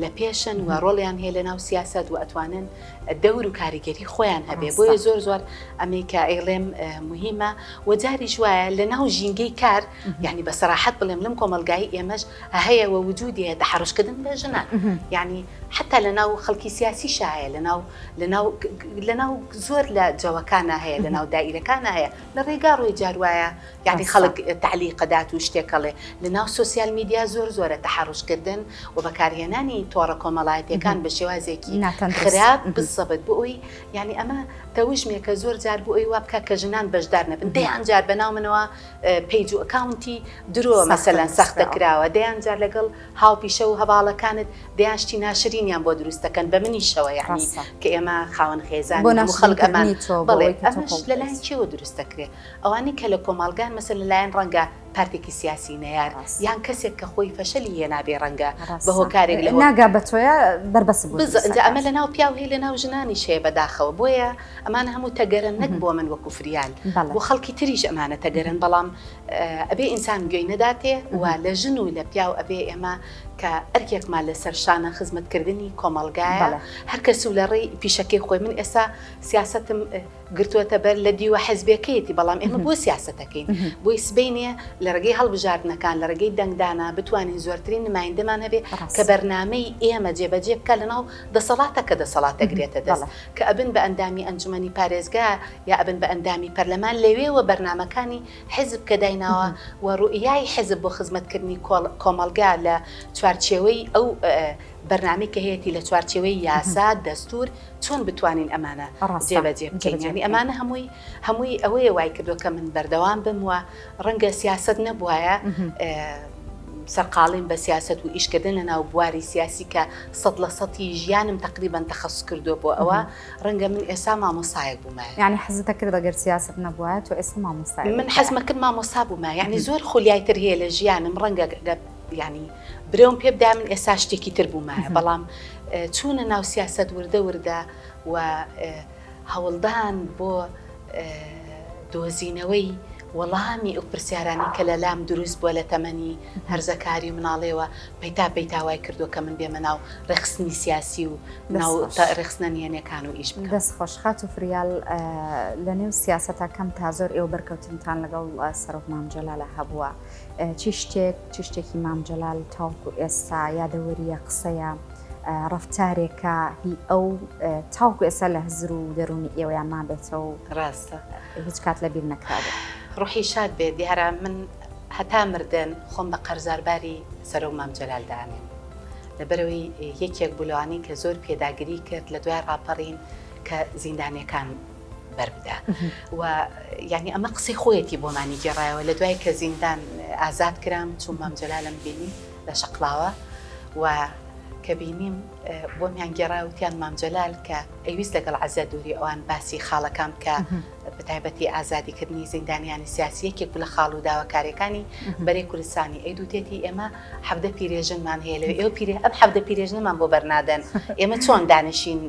لە پێشن و ڕۆڵیان هەیە لە ناو سیاسەت و ئەتوانن دەور و کاریگەری خۆیان هەبێ بۆیە زۆر زۆر ئەمەی کە ئەیڵێم مهمە و جاریش وایە لە ناو ژینگەی کار یعنی بە سەراحەت بڵێم لەم کۆمەڵگای ئێمەش هەیە و وجودی هەیە تەحەڕوشکردن بە ژنان یعنی حتا لە ناو خەڵکی سیاسی شایە لە ناو لە ناو لە ناو زۆر لە جەوەکانە هەیە لە ناو دائیرەکانە هەیە لە ڕێگا ڕۆی جار وایە یانی خەڵک تەعلیق ئەدات و شتێک ئەڵێ لە ناو سۆسیال میدیا زۆر زۆرە تەحەڕوش کردن و بەکارهێنانی تۆڕە کۆمەڵایەتیەکان بە شێوازێکی خراپ بزەبت بۆ ئەوی یانی ئەمە تەوژمێکە زۆر جار بۆ ئەوی وا بکات کە ژنان بەشدار نەبن دەیان جار بە ناو منەوە page و account ی درۆ مەسەلەن سەختە کراوە دەیان جار لەگەڵ هاوپیشە و هەڤاڵەکانت دەیان شتی ناشرینیان بۆ دروست دەکەن بە منیشەوە یانی کە ئێمە خاوەن خێزان هەموو خەڵک ئەمان بەڵێ ئەمەش لەلایەن کێوە دروست دەکرێت ئەوانەی کە لە کۆمەڵگان مەسەلەن لەلایەن ڕەنگە پارتێکی سیاسی نەیار یان کەسێک کە خۆی فەشەلی هێنابێ ڕەنگە بە هۆکارێک لە ناگا بە تۆیە بەربەست بۆ دروست ئینجا ئەمە لەناو پیاو هەیە لەناو ژنانیش هەیە بەداخەوە بۆیە ئەمانە هەموو تەگەرەن نەک بۆ من وەکو فریال بۆ خەڵکی تریش ئەمانە تەگەرەن بەڵام ئەبێ ئینسان گوێی نەداتێ و لە ژن و لە پیاو ئەبێ ئێمە کە ئەرکێکمان لەسەر شانە خزمەتکردنی کۆمەڵگایە هەر کەس و لە ڕێی پیشەکەی خۆی من ئێستا سیاسەتم گرتووەتە بەر لە دیوە حزبێکەیەتی بەڵام ئێمە بۆ سیاسەتەکەین بۆی سبەینێ لە ڕێگەی هەڵبژاردنەکان لە ڕێگەی دەنگدانە بتوانین زۆرترین نمایندەمان هەبێ کە بەرنامەی ئێمە جێبەجێ بکە لەناو دەسەڵاتە کە دەسەڵات دەگرێتە دەست کە ئەبن بە ئەندامی ئەنجومەنی پارێزگا یا ئەبن بە ئەندامی پەرلەمان لەوێوە بەرنامەکانی حیزب کە دایناوە و ڕوئیای حیزب بۆ خزمەتکردنی کۆمەڵگا لە چوارچێوەی ئەو بەرنامەی کە هەیەتی لە چوارچێوەی یاسا، دەستوور چۆن بتوانین ئەمانە جێبەجێ بکەین یانی ئەمانە هەمووی هەمووی ئەوەیە وای کردووە کە من بەردەوام بم و ڕەنگە سیاسەت نەبوایە سەرقاڵیم بە سیاسەت و ئیشکردن لە ناو بواری سیاسی کە سەد لە سەتی ژیانم تەقریبەن تەخەسوس کردووە بۆ ئەوە ڕەنگە من ئێستا مامۆستایەک بوومایە. یانی حەزت دەکرد ئەگەر سیاسەت نەبوایە تۆ ئێستا مامۆستایەک من حەزمە کرد مامۆستا بوومایە یانی زۆر خولیای تر هەیە لە ژیانم ڕەنگە یانی برەوم پێ بدایە من ئێستا شتێکی تر بوومایە بەڵام چوونە ناو سیاسەت وردە وردە و هەوڵدان بۆ دۆزینەوەی وەڵامی ئەو پرسیارانەی کە لە لام دروست بووە لە تەمەنی هەرزەکاری و مناڵێوە پەیتا پەیتا وای کردووە کە من بێمە ناو ڕێکخستنی سیاسی و ناو ڕێکخستنە نهێنیەکان و ئیش بکەم. دەست خۆش خاتوو فریال لە نێو سیاسەتا کەم تا زۆر ئێوە بەرکەوتنتان لەگەڵ سەرۆک مام جەلالە هەبووە چی شتێک چی شتێکی مام جەلال تاوەکو ئێستا یادەوەریە قسەیە ڕەفتارێکە هی ئەو تاوەکو ئێستا لە هزر و دەروونی ئێوەیان مابێتەوە و ڕاستە هیچ کات لە بیر نەکرابێت. ڕوحی شاد بێت دیارە من هەتا مردن خۆم بە قەرزارباری سەرۆک مام جەلال دانێم لەبەرئەوەی یەکێک بوو لەوانەی کە زۆر پێداگری کرد لە دوای ڕاپەڕین کە زیندانیەکان بەربدا و یعنی ئەمە قسەی خۆیەتی بۆمانی گێڕایەوە لە دوای کە زیندان ئازاد کرام چووم مام جەلالم بینی لە شەقڵاوە و کە بینیم بۆمیان گێڕا وتیان مام جەلال کە ئەیویست لەگەڵ عەزە دووری ئەوان باسی خاڵەکان بکە بەتایبەتی ئازادیکردنی زیندانیانی سیاسی یەکێک بوو لە خاڵ و داواکاریەکانی بەرەی کوردستانی ئەی دوتێتی ئێمە حەڤدە پیرێژنمان هەیە لەوێ ئێوە پیرێ ئەم حەڤدە پیرێژنەمان بۆ بەرنادەن ئێمە چۆن دانیشین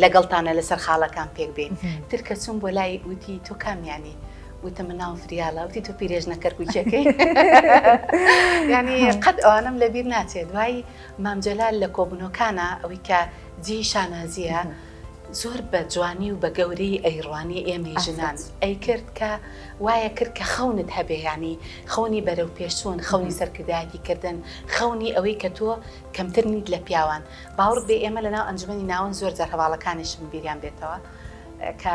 لەگەڵتانە لەسەر خاڵەکان پێک بێین تر کە چووم بۆ لای وتی تۆ کامیانی وتم من ناوم فریالە وتی تۆ پیرێژنە کەرکوکیەکەی یعنی قەت ئەوانم لەبیر ناچێت دوای مام جەلال لە کۆبوونەوەکانە ئەوەی کە جێی شانازیە زۆر بە جوانی و بە گەورەی ئەیڕوانی ئێمەی ژنان ئەیکرد کە وایە کرد کە خەونت هەبێ یعنی خەونی بەرەو پێشچوون خەونی سەرکردایەتی کردن خەونی ئەوەی کە تۆ کەمتر نیت لە پیاوان باوەڕ بێ ئێمە لەناو ئەنجومەنی ناوەند زۆر جار هەواڵەکانیشم بیریان بێتەوە کە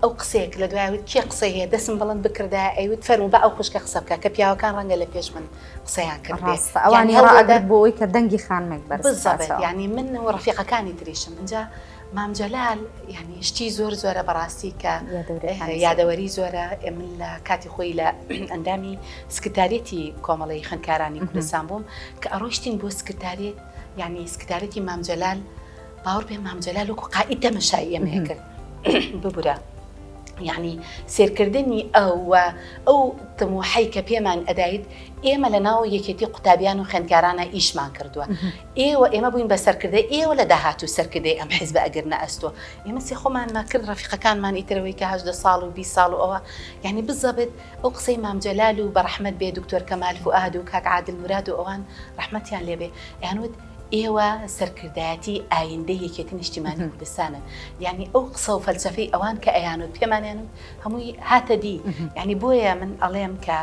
ئەو قسەیە کە لە دوای وت کێ قسەی هەیە دەسم بڵند بکردایە ئەیوت فەرموو با ئەو خوشکە قسە بکە کە پیاوەکان ڕەنگە لە پێش من قسەیان کرد بێ ڕاستە ئەوانی یانی ڕائەگرت بۆ ئەوەی کە دەنگی خانمێک بەرز بالضبط بکاتەوە. یانی من و ڕەفیقەکانی تریشم ئینجا. مام جەلال یعنی شتی زۆر زۆرە بەڕاستی کە یادەوەری زۆرە من لە کاتی خۆی لە ئەندامی سکرتاریەتی کۆمەڵی خوێندکارانی کوردستان بووم کە ئەڕۆیشتین بۆ سکرتاریەت یعنی سکرتاریەتی مام جەلال باوەڕ بێ مام جەلال وەکو قائید تەمەشای ئێمەیە کرد ببورە یعنی سێرکردنی ئەو و ئەو تموحەی کە پێمان ئەدایت ئێمە لە ناو یەکێتی قوتابیان و خوێندکارانە ئیشمان کردووە ئێوە ئێمە بووین بە سەرکردەی ئێوە لە داهاتوو سەرکردەی ئەم حیزبە ئەگرنە ئەستۆ ئێمە سێ خۆمانمان کرد ڕەفیقەکانمان ئیترەوەی کە 18 ساڵ و 20 ساڵ و ئەوە یعنی بزەبت ئەو قسەی مام جەلال و بەڕەحمەت بێ دکتۆر کەمال فوئاد و کاک عادل موراد و ئەوان ڕەحمەتیان لێبێ ئەیان وت ئێوە سەرکردایەتی ئایندەی یەکێتی نیشتیمانی کوردستانن یعنی ئەو قسە و فەلسەفەی ئەوان کە ئەیانوت پێمانیانوت هەمووی هاتە دی یعنی بۆیە من ئەڵێم کە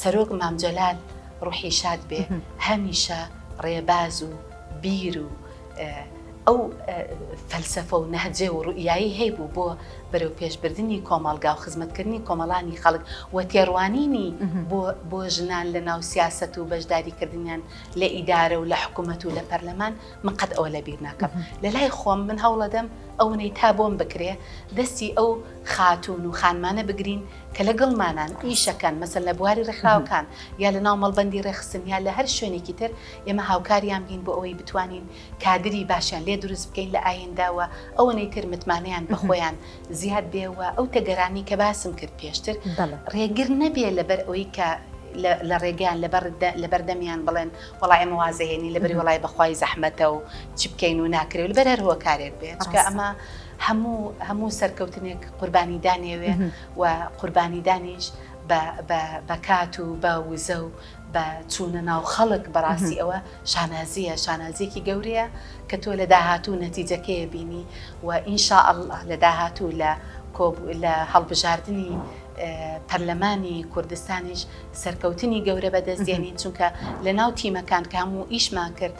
سەرۆک مام جەلال ڕوحی شاد بێ هەمیشە ڕێباز و بیر و ئەو فەلسەفە و نەهجە و ڕوئیایی هەیبوو بۆ بەرەوپێشبردنی کۆمەڵگا و خزمەتکردنی کۆمەڵانی خەڵک و تێڕوانینی بۆ بۆ ژنان لە ناو سیاسەت و بەشداریکردنیان لە ئیدارە و لە حکوومەت و لە پەرلەمان من قەت ئەوە لەبیر ناکەم لە لای خۆم من هەوڵەدەم ئەونەی تا بۆم بکرێ دەستی ئەو خاتوون و خانمانە بگرین کە لەگەڵمانان ئیشەکەن مەسەن لە بواری ڕێکخراوەکان یا لە ناو مەڵبەندی ڕێکخستن یا لە هەر شوێنێکی تر ئێمە هاوکاریان بین بۆ ئەوەی بتوانین کادری باشیان لێ دروست بکەین لە ئایندە و ئەوەنەی تر متمانەیان بە خۆیان زیاد بێ و ئەو تەگەرانی کە باسم کرد پێشتر ڕێگر نەبێ لەبەر ئەوەی کە لە ڕێگەیان لەبەردەمیان بڵێن وەڵا ئێمە وازەهێنین لەبەری وەڵای بەخوای زەحمەتە و چی بکەین و ناکرێ و لەبەر هەر هۆکارێک بێ چونکە ئەمە هەموو هەموو سەرکەوتنێک قوربانیدانێوێ و قوربانیدانیش بە بە بە کات و بە وزە و بە چوونە ناو خەڵک بەڕاستی ئەوە شانازییە شانازییەکی گەورەیە کە تۆ لە داهاتوو نەتیجەکەی بینی و إن شاء الله لە داهاتوو لە لە هەڵبژاردنی پەرلەمانی کوردستانیش سەرکەوتنی گەورە بەدەست دێنین چونکە لە ناو تیمەکان کە هەموو ئیشمان کرد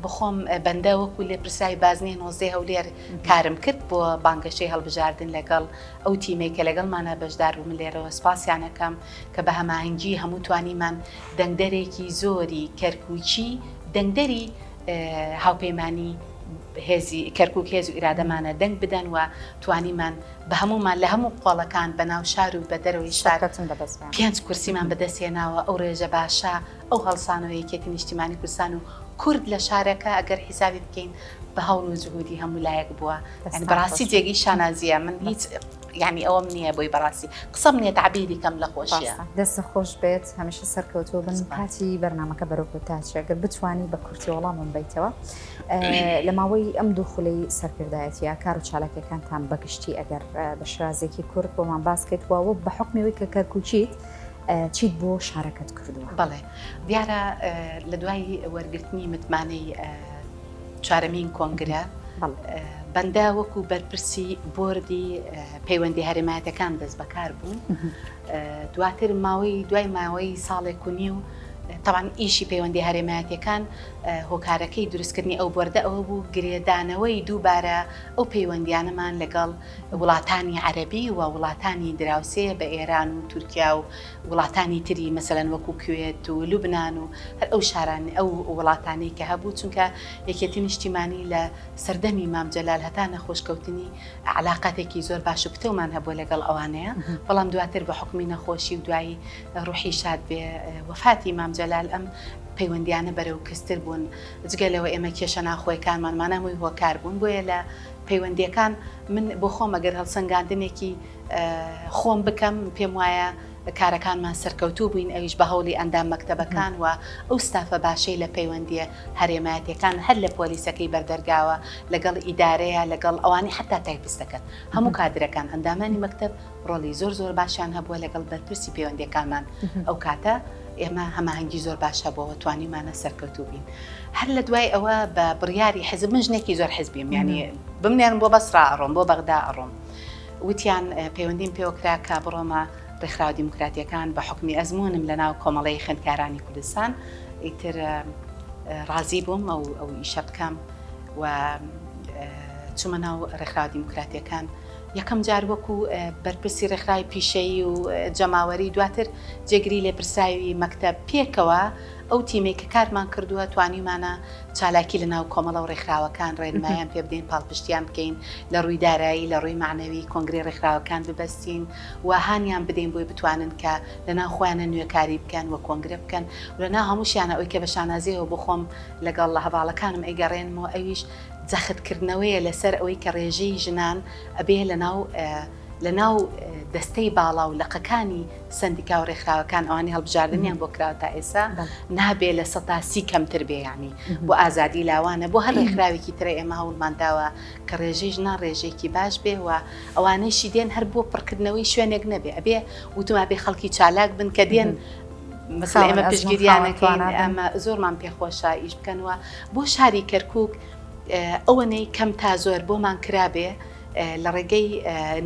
بخۆم بەندە وەکو لێپرسراوی بازنەی نۆزدەی هەولێر کارم کرد بۆ بانگەشەی هەڵبژاردن لەگەڵ ئەو تیمەی کە لەگەڵمانە بەشدار بوو من لێرەوە سپاسیان ئەکەم کە بە هەماهەنگی هەموو توانیمان دەنگدەرێکی زۆری کەرکوکی دەنگدەری هاوپەیمانی هێزی کەرکک هێز و ئیرادەمانە دەنگ بدەن و توانیمان بە هەمومان لە هەموو قۆڵەکان بە ناو شار و بە دەرەوەی شار پێنج کورسیمان بەدەستهێناوە ئەو ڕێژە باشە ئەو هەڵسانەوە یەکێتی نیشتیمانی کوردستان و کورد لە شارەکە ئەگەر حیسابی بکەین بە هەوڵ و جهودی هەموو لایەک بووە یعنی بەڕاستی جێگەی شانازیە من هیچ یعنی ئەوەم نییە بۆی بەڕاستی قسەم نییە تەعبیری کەم لە خۆشیە. دەست خۆش بێت هەمیشە سەرکەوتوو بن کاتی بەرنامەکە بەرەو کۆتا چێ گەر بتوانی بە کورتی وەڵامم بەیتەوە لە ماوەی ئەم دوو خولەی سەرکردایەتیە کار و چالاکیەکانتان بەگشتی ئەگەر بە شێوازێکی کورت بۆمان باس کرد وە بە حکمەوەی کە کەرکوکیت چیت بۆ شارەکەت کردووە؟ بەڵێ دیارە لە دوای وەرگرتنی متمانەی چوارەمین کۆنگرە بەندە وەکو بەرپرسی بۆردی پەیوەندی هەرێمایەتەکان دەست بەکار بوو دواتر ماوەی دوای ماوەی ساڵێک و نیو تاوان ئیشی پەیوەندی هەرێمایەتەکان هۆکارەکەی دروستکردنی ئەو بۆردە ئەوە بوو گرێدانەوەی دووبارە ئەو پەیوەندیانەمان لەگەڵ وڵاتانی عەرەبی و وڵاتانی دراوسێ بە ئێران و تورکیا و وڵاتانی تری مەسەلەن وەکو کوێت و لوبنان و هەر ئەو شاران ئەو وڵاتانەی کە هەبوو چونکە یەکێتی نیشتیمانی لە سەردەمی مام جەلال هەتا نەخۆشکەوتنی علاقاتێکی زۆر باش و پتەومان هەبووە لەگەڵ ئەوانەیە بەڵام دواتر بە حکومی نەخۆشی و دوایی ڕوحی شاد بێ وەفاتی مام جەلال ئەم پەیوەندیانە بەرەو کزتر بوون جگە لەوە ئێمە کێشە ناوخۆیەکانمان مانا هەمووی هۆکار بوون بۆیە لە پەیوەندیەکان من بۆ خۆم ئەگەر هەڵسەنگاندنێکی خۆم بکەم پێم وایە کارەکانمان سەرکەوتوو بووین ئەویش بە هەوڵی ئەندام مەکتەبەکان و ئەو ستافە باشەی لە پەیوەندیە هەرێمایەتیەکان هەر لە پۆلیسەکەی بەردەرگاوە لەگەڵ ئیدارەیە لەگەڵ ئەوانی حتا تایپستەکەن هەموو کادرەکان ئەندامانی مەکتەب ڕۆڵی زۆر زۆر باشیان هەبووە لەگەڵ بەرپرسی پەیوەندیەکانمان ئەو کاتە ئێمە هەماهەنگی زۆر باش هەبووە توانیمانە سەرکەوتوو بین هەر لە دوای ئەوە بە بڕیاری حزب من ژنێکی زۆر حزبیم یعنی بمنێرم بۆ بەسرا ئەڕۆم بۆ بەغدا ئەڕۆم وتیان پەیوەندیم پێوەکرا کە بڕۆمە ڕێکخراوە دیموکراتیەکان بە حکمی ئەزمونم لە ناو کۆمەڵەی خوێندکارانی کوردستان ئیتر ڕازی بووم ئەو ئەو ئیشە بکەم و چوومە ناو ڕێکخراوە دیموکراتیەکان. یەکەم جار وەکو بەرپرسی ڕێکخراوی پیشەیی و جەماوەری دواتر جێگری لێپرسراوی مەکتەب پێکەوە ئەو تیمەی کە کارمان کردووە توانیومانە چالاکی لە ناو کۆمەڵە و ڕێکخراوەکان ڕێنمایان پێ بدەین پاڵپشتیان بکەین لە ڕووی دارایی لە ڕووی مەعنەوی کۆنگرەی ڕێکخراوەکان ببەستین و هانیان بدەین بۆی بتوانن کە لە ناو خۆیانە نوێکاری بکەن و کۆنگرە بکەن و لە ناو هەمووشیانە ئەوی کە بە شانازیەوە بۆ خۆم لەگەڵ هەڤاڵەکانم ئەیگەڕێنمەوە ئەویش جەختکردنەوەیە لەسەر ئەوەی کە ڕێژەی ژنان ئەبێ لەناو لەناو دەستەی باڵا و لقەکانی سەندیکا و ڕێکخراوەکان ئەوانەی هەڵبژاردنیان بۆ کراوە تا ئێستا نابێ 30% کەمتر بێ یانی بۆ ئازادی لاوانە بۆ هەر ڕێکخراوێکی ترە ئێمە هەوڵمان داوە کە ڕێژەی ژنان ڕێژەیەکی باش بێ و ئەوانەیشی دێن هەر بۆ پڕکردنەوەی شوێنێک نەبێ ئەبێ وتما بێ خەڵکی چالاک بن کە دێن مثلا ئێمە پشتگیریانەکەین ئەمە زۆرمان پێخۆشە ئیش بکەنەوە بۆ شاری کەرکک ئەوەنەی کەم تا زۆر بۆمان کرابێ لە ڕێگەی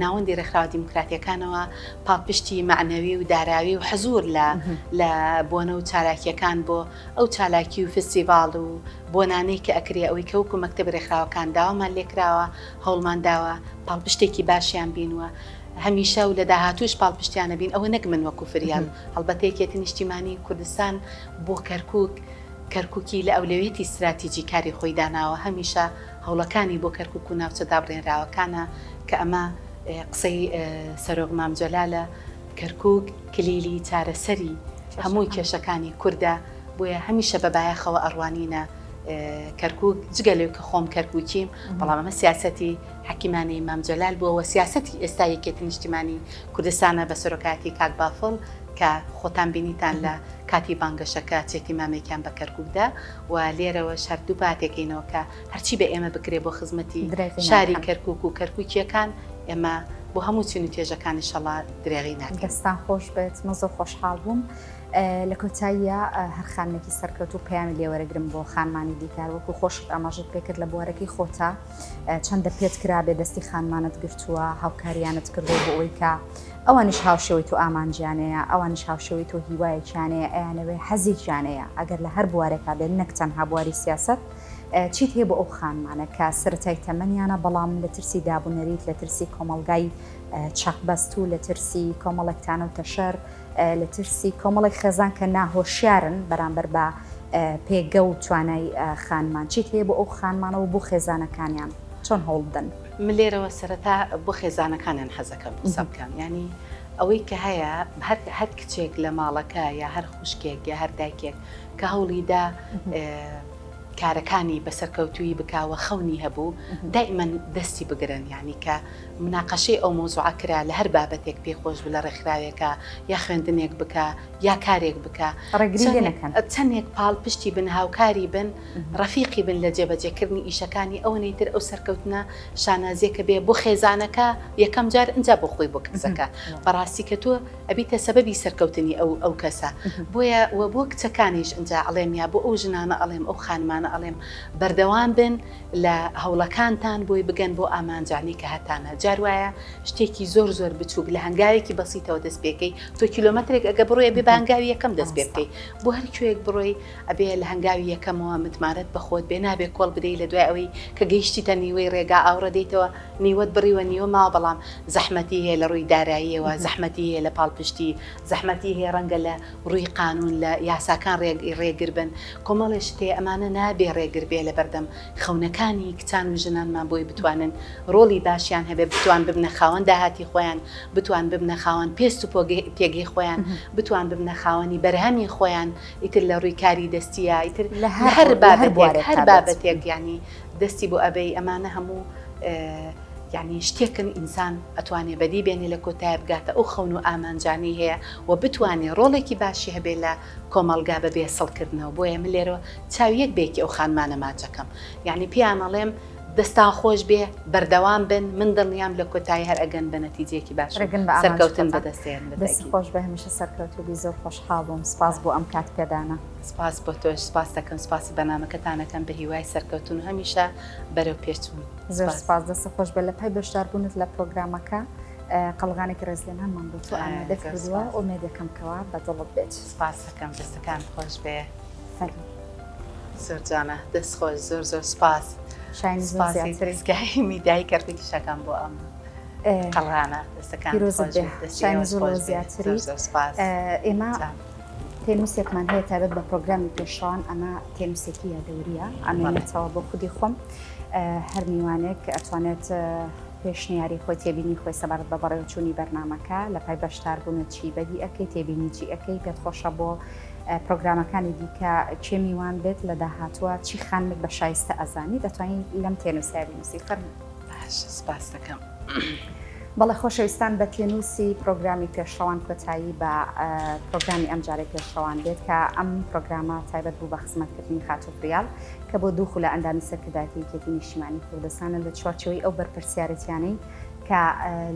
ناوەندی ڕێکخراوە دیموکراتیەکانەوە پاڵپشتی مەعنەوی و داراوی و حزور لە لە بۆنە و چالاکیەکان بۆ ئەو چالاکی و فستیڤاڵ و بۆنانەی کە ئەکرێ ئەوەی کە وەکو مەکتەبی ڕێکخراوەکان داوامان لێکراوە هەوڵمان داوە پاڵپشتێکی باشیان بین و هەمیشە و لە داهاتووش پاڵپشتیانە بین ئەوە نەک من وەکو فریال هەڵبەتە یەکێتی نیشتیمانی کوردستان بۆ کەرکوک کەرکوکی لە ئەولەویەتی ستراتیجی کاری خۆی داناوە هەمیشە هەوڵەکانی بۆ کەرکوک و ناوچە دابڕێنراوەکانە کە ئەمە قسەی سەرۆک مام جەلالە کەرکوک کلیلی چارەسەری هەموو کێشەکانی کوردە بۆیە هەمیشە بە بایەخەوە ئەڕوانینە کەرکوک جگە لەوەی کە خۆم کەرکوکیم بەڵام ئەمە سیاسەتی حەکیمانەی مام جەلال بووە و سیاسەتی ئێستا یەکێتی نیشتیمانی کوردستانە بە سەرۆکایەتی کاک بافڵ کە خۆتان بینیتان لە کاتی بانگەشەکە چێتی مامێکیان بە کەرکوک دا و لێرەوەش هەر دووپاتێکەینەوە کە هەرچی بە ئێمە بکرێ بۆ خزمەتی شاری کەرکوک و کەرکوکییەکان ئێمە بۆ هەموو چین و توێژەکان ئیشەڵا درێغی ناکەین. دەستان خۆش بێت من زۆر خۆشحاڵ بووم. لە کۆتاییە هەر خانمێکی سەرکەوتوو پەیامی لێوەرەگرم بۆ خانمانی دیکە وەکو خۆشت ئاماژەت پێکرد لە بوارەکەی خۆتا چەندە پێت کرابێ دەستی خانمانت گرتووە هاوکاریانت کردووە بۆ ئەوەی کە ئەوانیش هاوشێوەی تۆ ئامانجیان هەیە، ئەوانیش هاوشێوەی تۆ هیوایەکیان هەیە، ئەیانەوێ حەزێکیان هەیە، ئەگەر لە هەر بوارێکا بێت نەک تەنها بواری سیاسەت، چیت هەیە بۆ ئەو خانمانە کە سەرەتای تەمەنیانە بەڵام لە ترسی دابونەریت، لە ترسی کۆمەڵگای چەقبەستوو، لە ترسی کۆمەڵێک تانە و تەشەر، لە ترسی کۆمەڵێک خێزان کە ناهۆشیارن بەرامبەر بە پێگە و توانای خانمان، چیت هەیە بۆ ئەو خانمانە و بۆ خێزانەکانیان چۆن هەوڵ بدەن؟ من لێرەوە سەرەتا بۆ خێزانەکانیان حەزەکەم قسە بکەم یانی ئەوەی کە هەیە هەر هەر کچێک لە ماڵەکە یا هەر خوشکێک یا هەر دایکێک کە هەوڵی دا کارەکانی بە سەرکەوتوویی بکا و خەونی هەبوو دائیمەن دەستی بگرن یانی کە مناقەشەی ئەو مەوزوعە کرا لە هەر بابەتێک پێی خۆش بوو لە ڕێکخراوێکا یا خوێندنێک بکا یا کارێک بکا ڕێگری لێ نەکەن چەندێک پاڵپشتی بن هاوکاری بن ڕەفیقی بن لە جێبەجێکردنی ئیشەکانی ئەوەنەی تر ئەو سەرکەوتنە شانازیەکە بێ بۆ خێزانەکە یەکەم جار ئینجا بۆ خۆی بۆ کەسەکە بەڕاستی کە تۆ ئەبیتە سەبەبی سەرکەوتنی ئەو ئەو کەسە بۆیە وە بۆ کچەکانیش ئینجا ئەڵێم یا بۆ ئەو ژنانە ئەڵێم ئەو خانمانە ئەڵێم بەردەوام بن لە هەوڵەکانتان بۆی بگەن بۆ ئامانجانەی کە هەتانە جار وایە شتێکی زۆر زۆر بچووک لە هەنگاوێکی بەسیتەوە دەست پێکەی تۆ کیلۆمەترێک ئەگە بڕۆی ئەبێ بە هەنگاوی یەکەم دەست پێ بکەی بۆ هەر کوێیەک بڕۆی ئەبێ لە هەنگاوی یەکەمەوە متمانەت بە خۆت بێ، نابێ کۆڵ بدەی لە دوای ئەوەی کە گەیشتیتە نیوەی ڕێگا ئاوڕە دەیتەوە نیوەت بڕیوە نیوە ماوە بەڵام زەحمەتی هەیە لە ڕووی داراییەوە زەحمەتی هەیە لە پاڵپشتی زەحمەتی هەیە ڕەنگە لە ڕووی قانوون لە یاساکان ڕێگر بن کۆمەڵێ شت هەیە ئەمانە نابێ ڕێگر بێ لە بەردەم خەونەکانی کچان و ژنانمان بۆی بتوانن ڕۆڵی باشیان هەبێ بتوان ببنە خاوەن داهاتی خۆیان بتوان ببنە خاوەن پێست و پێگەی خۆیان بتوان ببنە خاوەنی بەرهەمی خۆیان ئیتر لە ڕووی کاری دەستیە ئیتر لە هەر بابەتێک هەر بابەتێک یانی دەستی بۆ ئەبەی ئەمانە هەموو یانی شتێکن ئینسان ئەتوانێ بەدی بێنێ لە کۆتایە بگاتە ئەو خەون و ئامانجانەی هەیە و بتوانێ ڕۆڵێکی باشی هەبێ لە کۆمەڵگا بە بێ سڵکردنەوە بۆیە من لێرەوە چاوی یەک بەیەکی ئەو خانمانە ماچەکەم یانی پێیان ئەڵێم دەستان خۆش بێ بەردەوام بن من دڵنیام لە کۆتایی هەر ئەگەن بە نەتیجەیەکی باش و ڕێگن بە ئامانجی سەرکەوتن خۆتان. بەدەست دێنن بە دەست تەئکید. خۆش بێ هەمیشە سەرکەوتوو بی زۆر خۆشحاڵ بووم سپاس بۆ ئەم کات پێدانە. سپاس بۆ تۆش سپاس دەکەم سپاسی بەرنامەکەتان ئەکەم بە هیوای سەرکەوتن و هەمیشە بەرەو پێش چوون زۆر سپاس. سپاس دەست خۆش بێ لە پای بەشداربوونت لە پرۆگرامەکە قەڵغانێکی ڕێزلێنانمان بۆ تۆ ئامادە زۆر کردووە سپاس. ئومێدەکەم کەوا بە دڵت بێت. سپاس دەکەم دەستەکانت خۆش بێ. فەرموو. زۆر جوانە دەست خۆش زۆر زۆر سپاس شایانی زۆر سپاسی زیاتری. دەزگای میدیایی کەرکوکیش ئەکەم بۆ ئەم. قەڵغانە دەستەکان پیرۆزت بێ شایانی زۆر لەوە زیاتری ئێمە تێنووسێکمان هەیە تایبەت بە پرۆگرامی پێشڕەوان ئەمە تێنووسێکی یادەوریە ئەمێنێتەوە بۆ خودی خۆم هەر میوانێک ئەتوانێت پێشنیاری خۆی تێبینی خۆی سەبارەت بە بەڕێوەچوونی بەرنامەکە لە پای بەشداربوونت چی بەدی ئەەکەی تێبینی چی ئەەکەی پێت خۆشە بۆ پرۆگرامەکانی دیکە کێ میوان بێت لە داهاتووە چی خانمێک بە شایستە ئەزانی دەتوانین لەم تێنووسە بنووسی فەرموو. باش سپاس دەکەم. بەڵێ خۆشەویستان بە تێنووسی پرۆگرامی پێشڕەوان کۆتایی بە پرۆگرامی ئەمجارەی پێشڕەوان دێت کە ئەم پرۆگرامە تایبەت بوو بە خزمەتکردنی خاتوو فریال کە بۆ دوو خولە ئەندامی سەرکردایەتی یەکێتی نیشتیمانی کوردستانە لە چوارچێوەی ئەو بەرپرسیارێتیانەی کە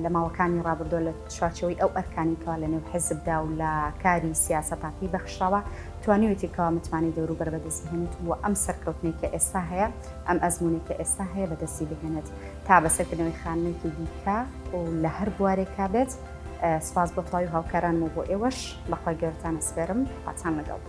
لە ماوەکانی ڕابردووە لە چوارچێوەی ئەو ئەرکانەی کەوا لە نێو حیزبدا و لە کاری سیاسەتا پێی بەخشراوە توانیوێتی کەوا متمانەی دەوروبەر بەدەست بهێنێت و ئەم سەرکەوتنەی کە ئێستا هەیە ئەم ئەزموونەی کە ئێستا هەیە بەدەستی بهێنێت تا بەسەرکردنەوەی خانمێکی دیکە و لە هەر بوارێکا بێت سپاس بۆ تەواوی هاوکارانم و بۆ ئێوەش بەخوای گەورەتان ئەسپێرم خواتان لەگەڵ.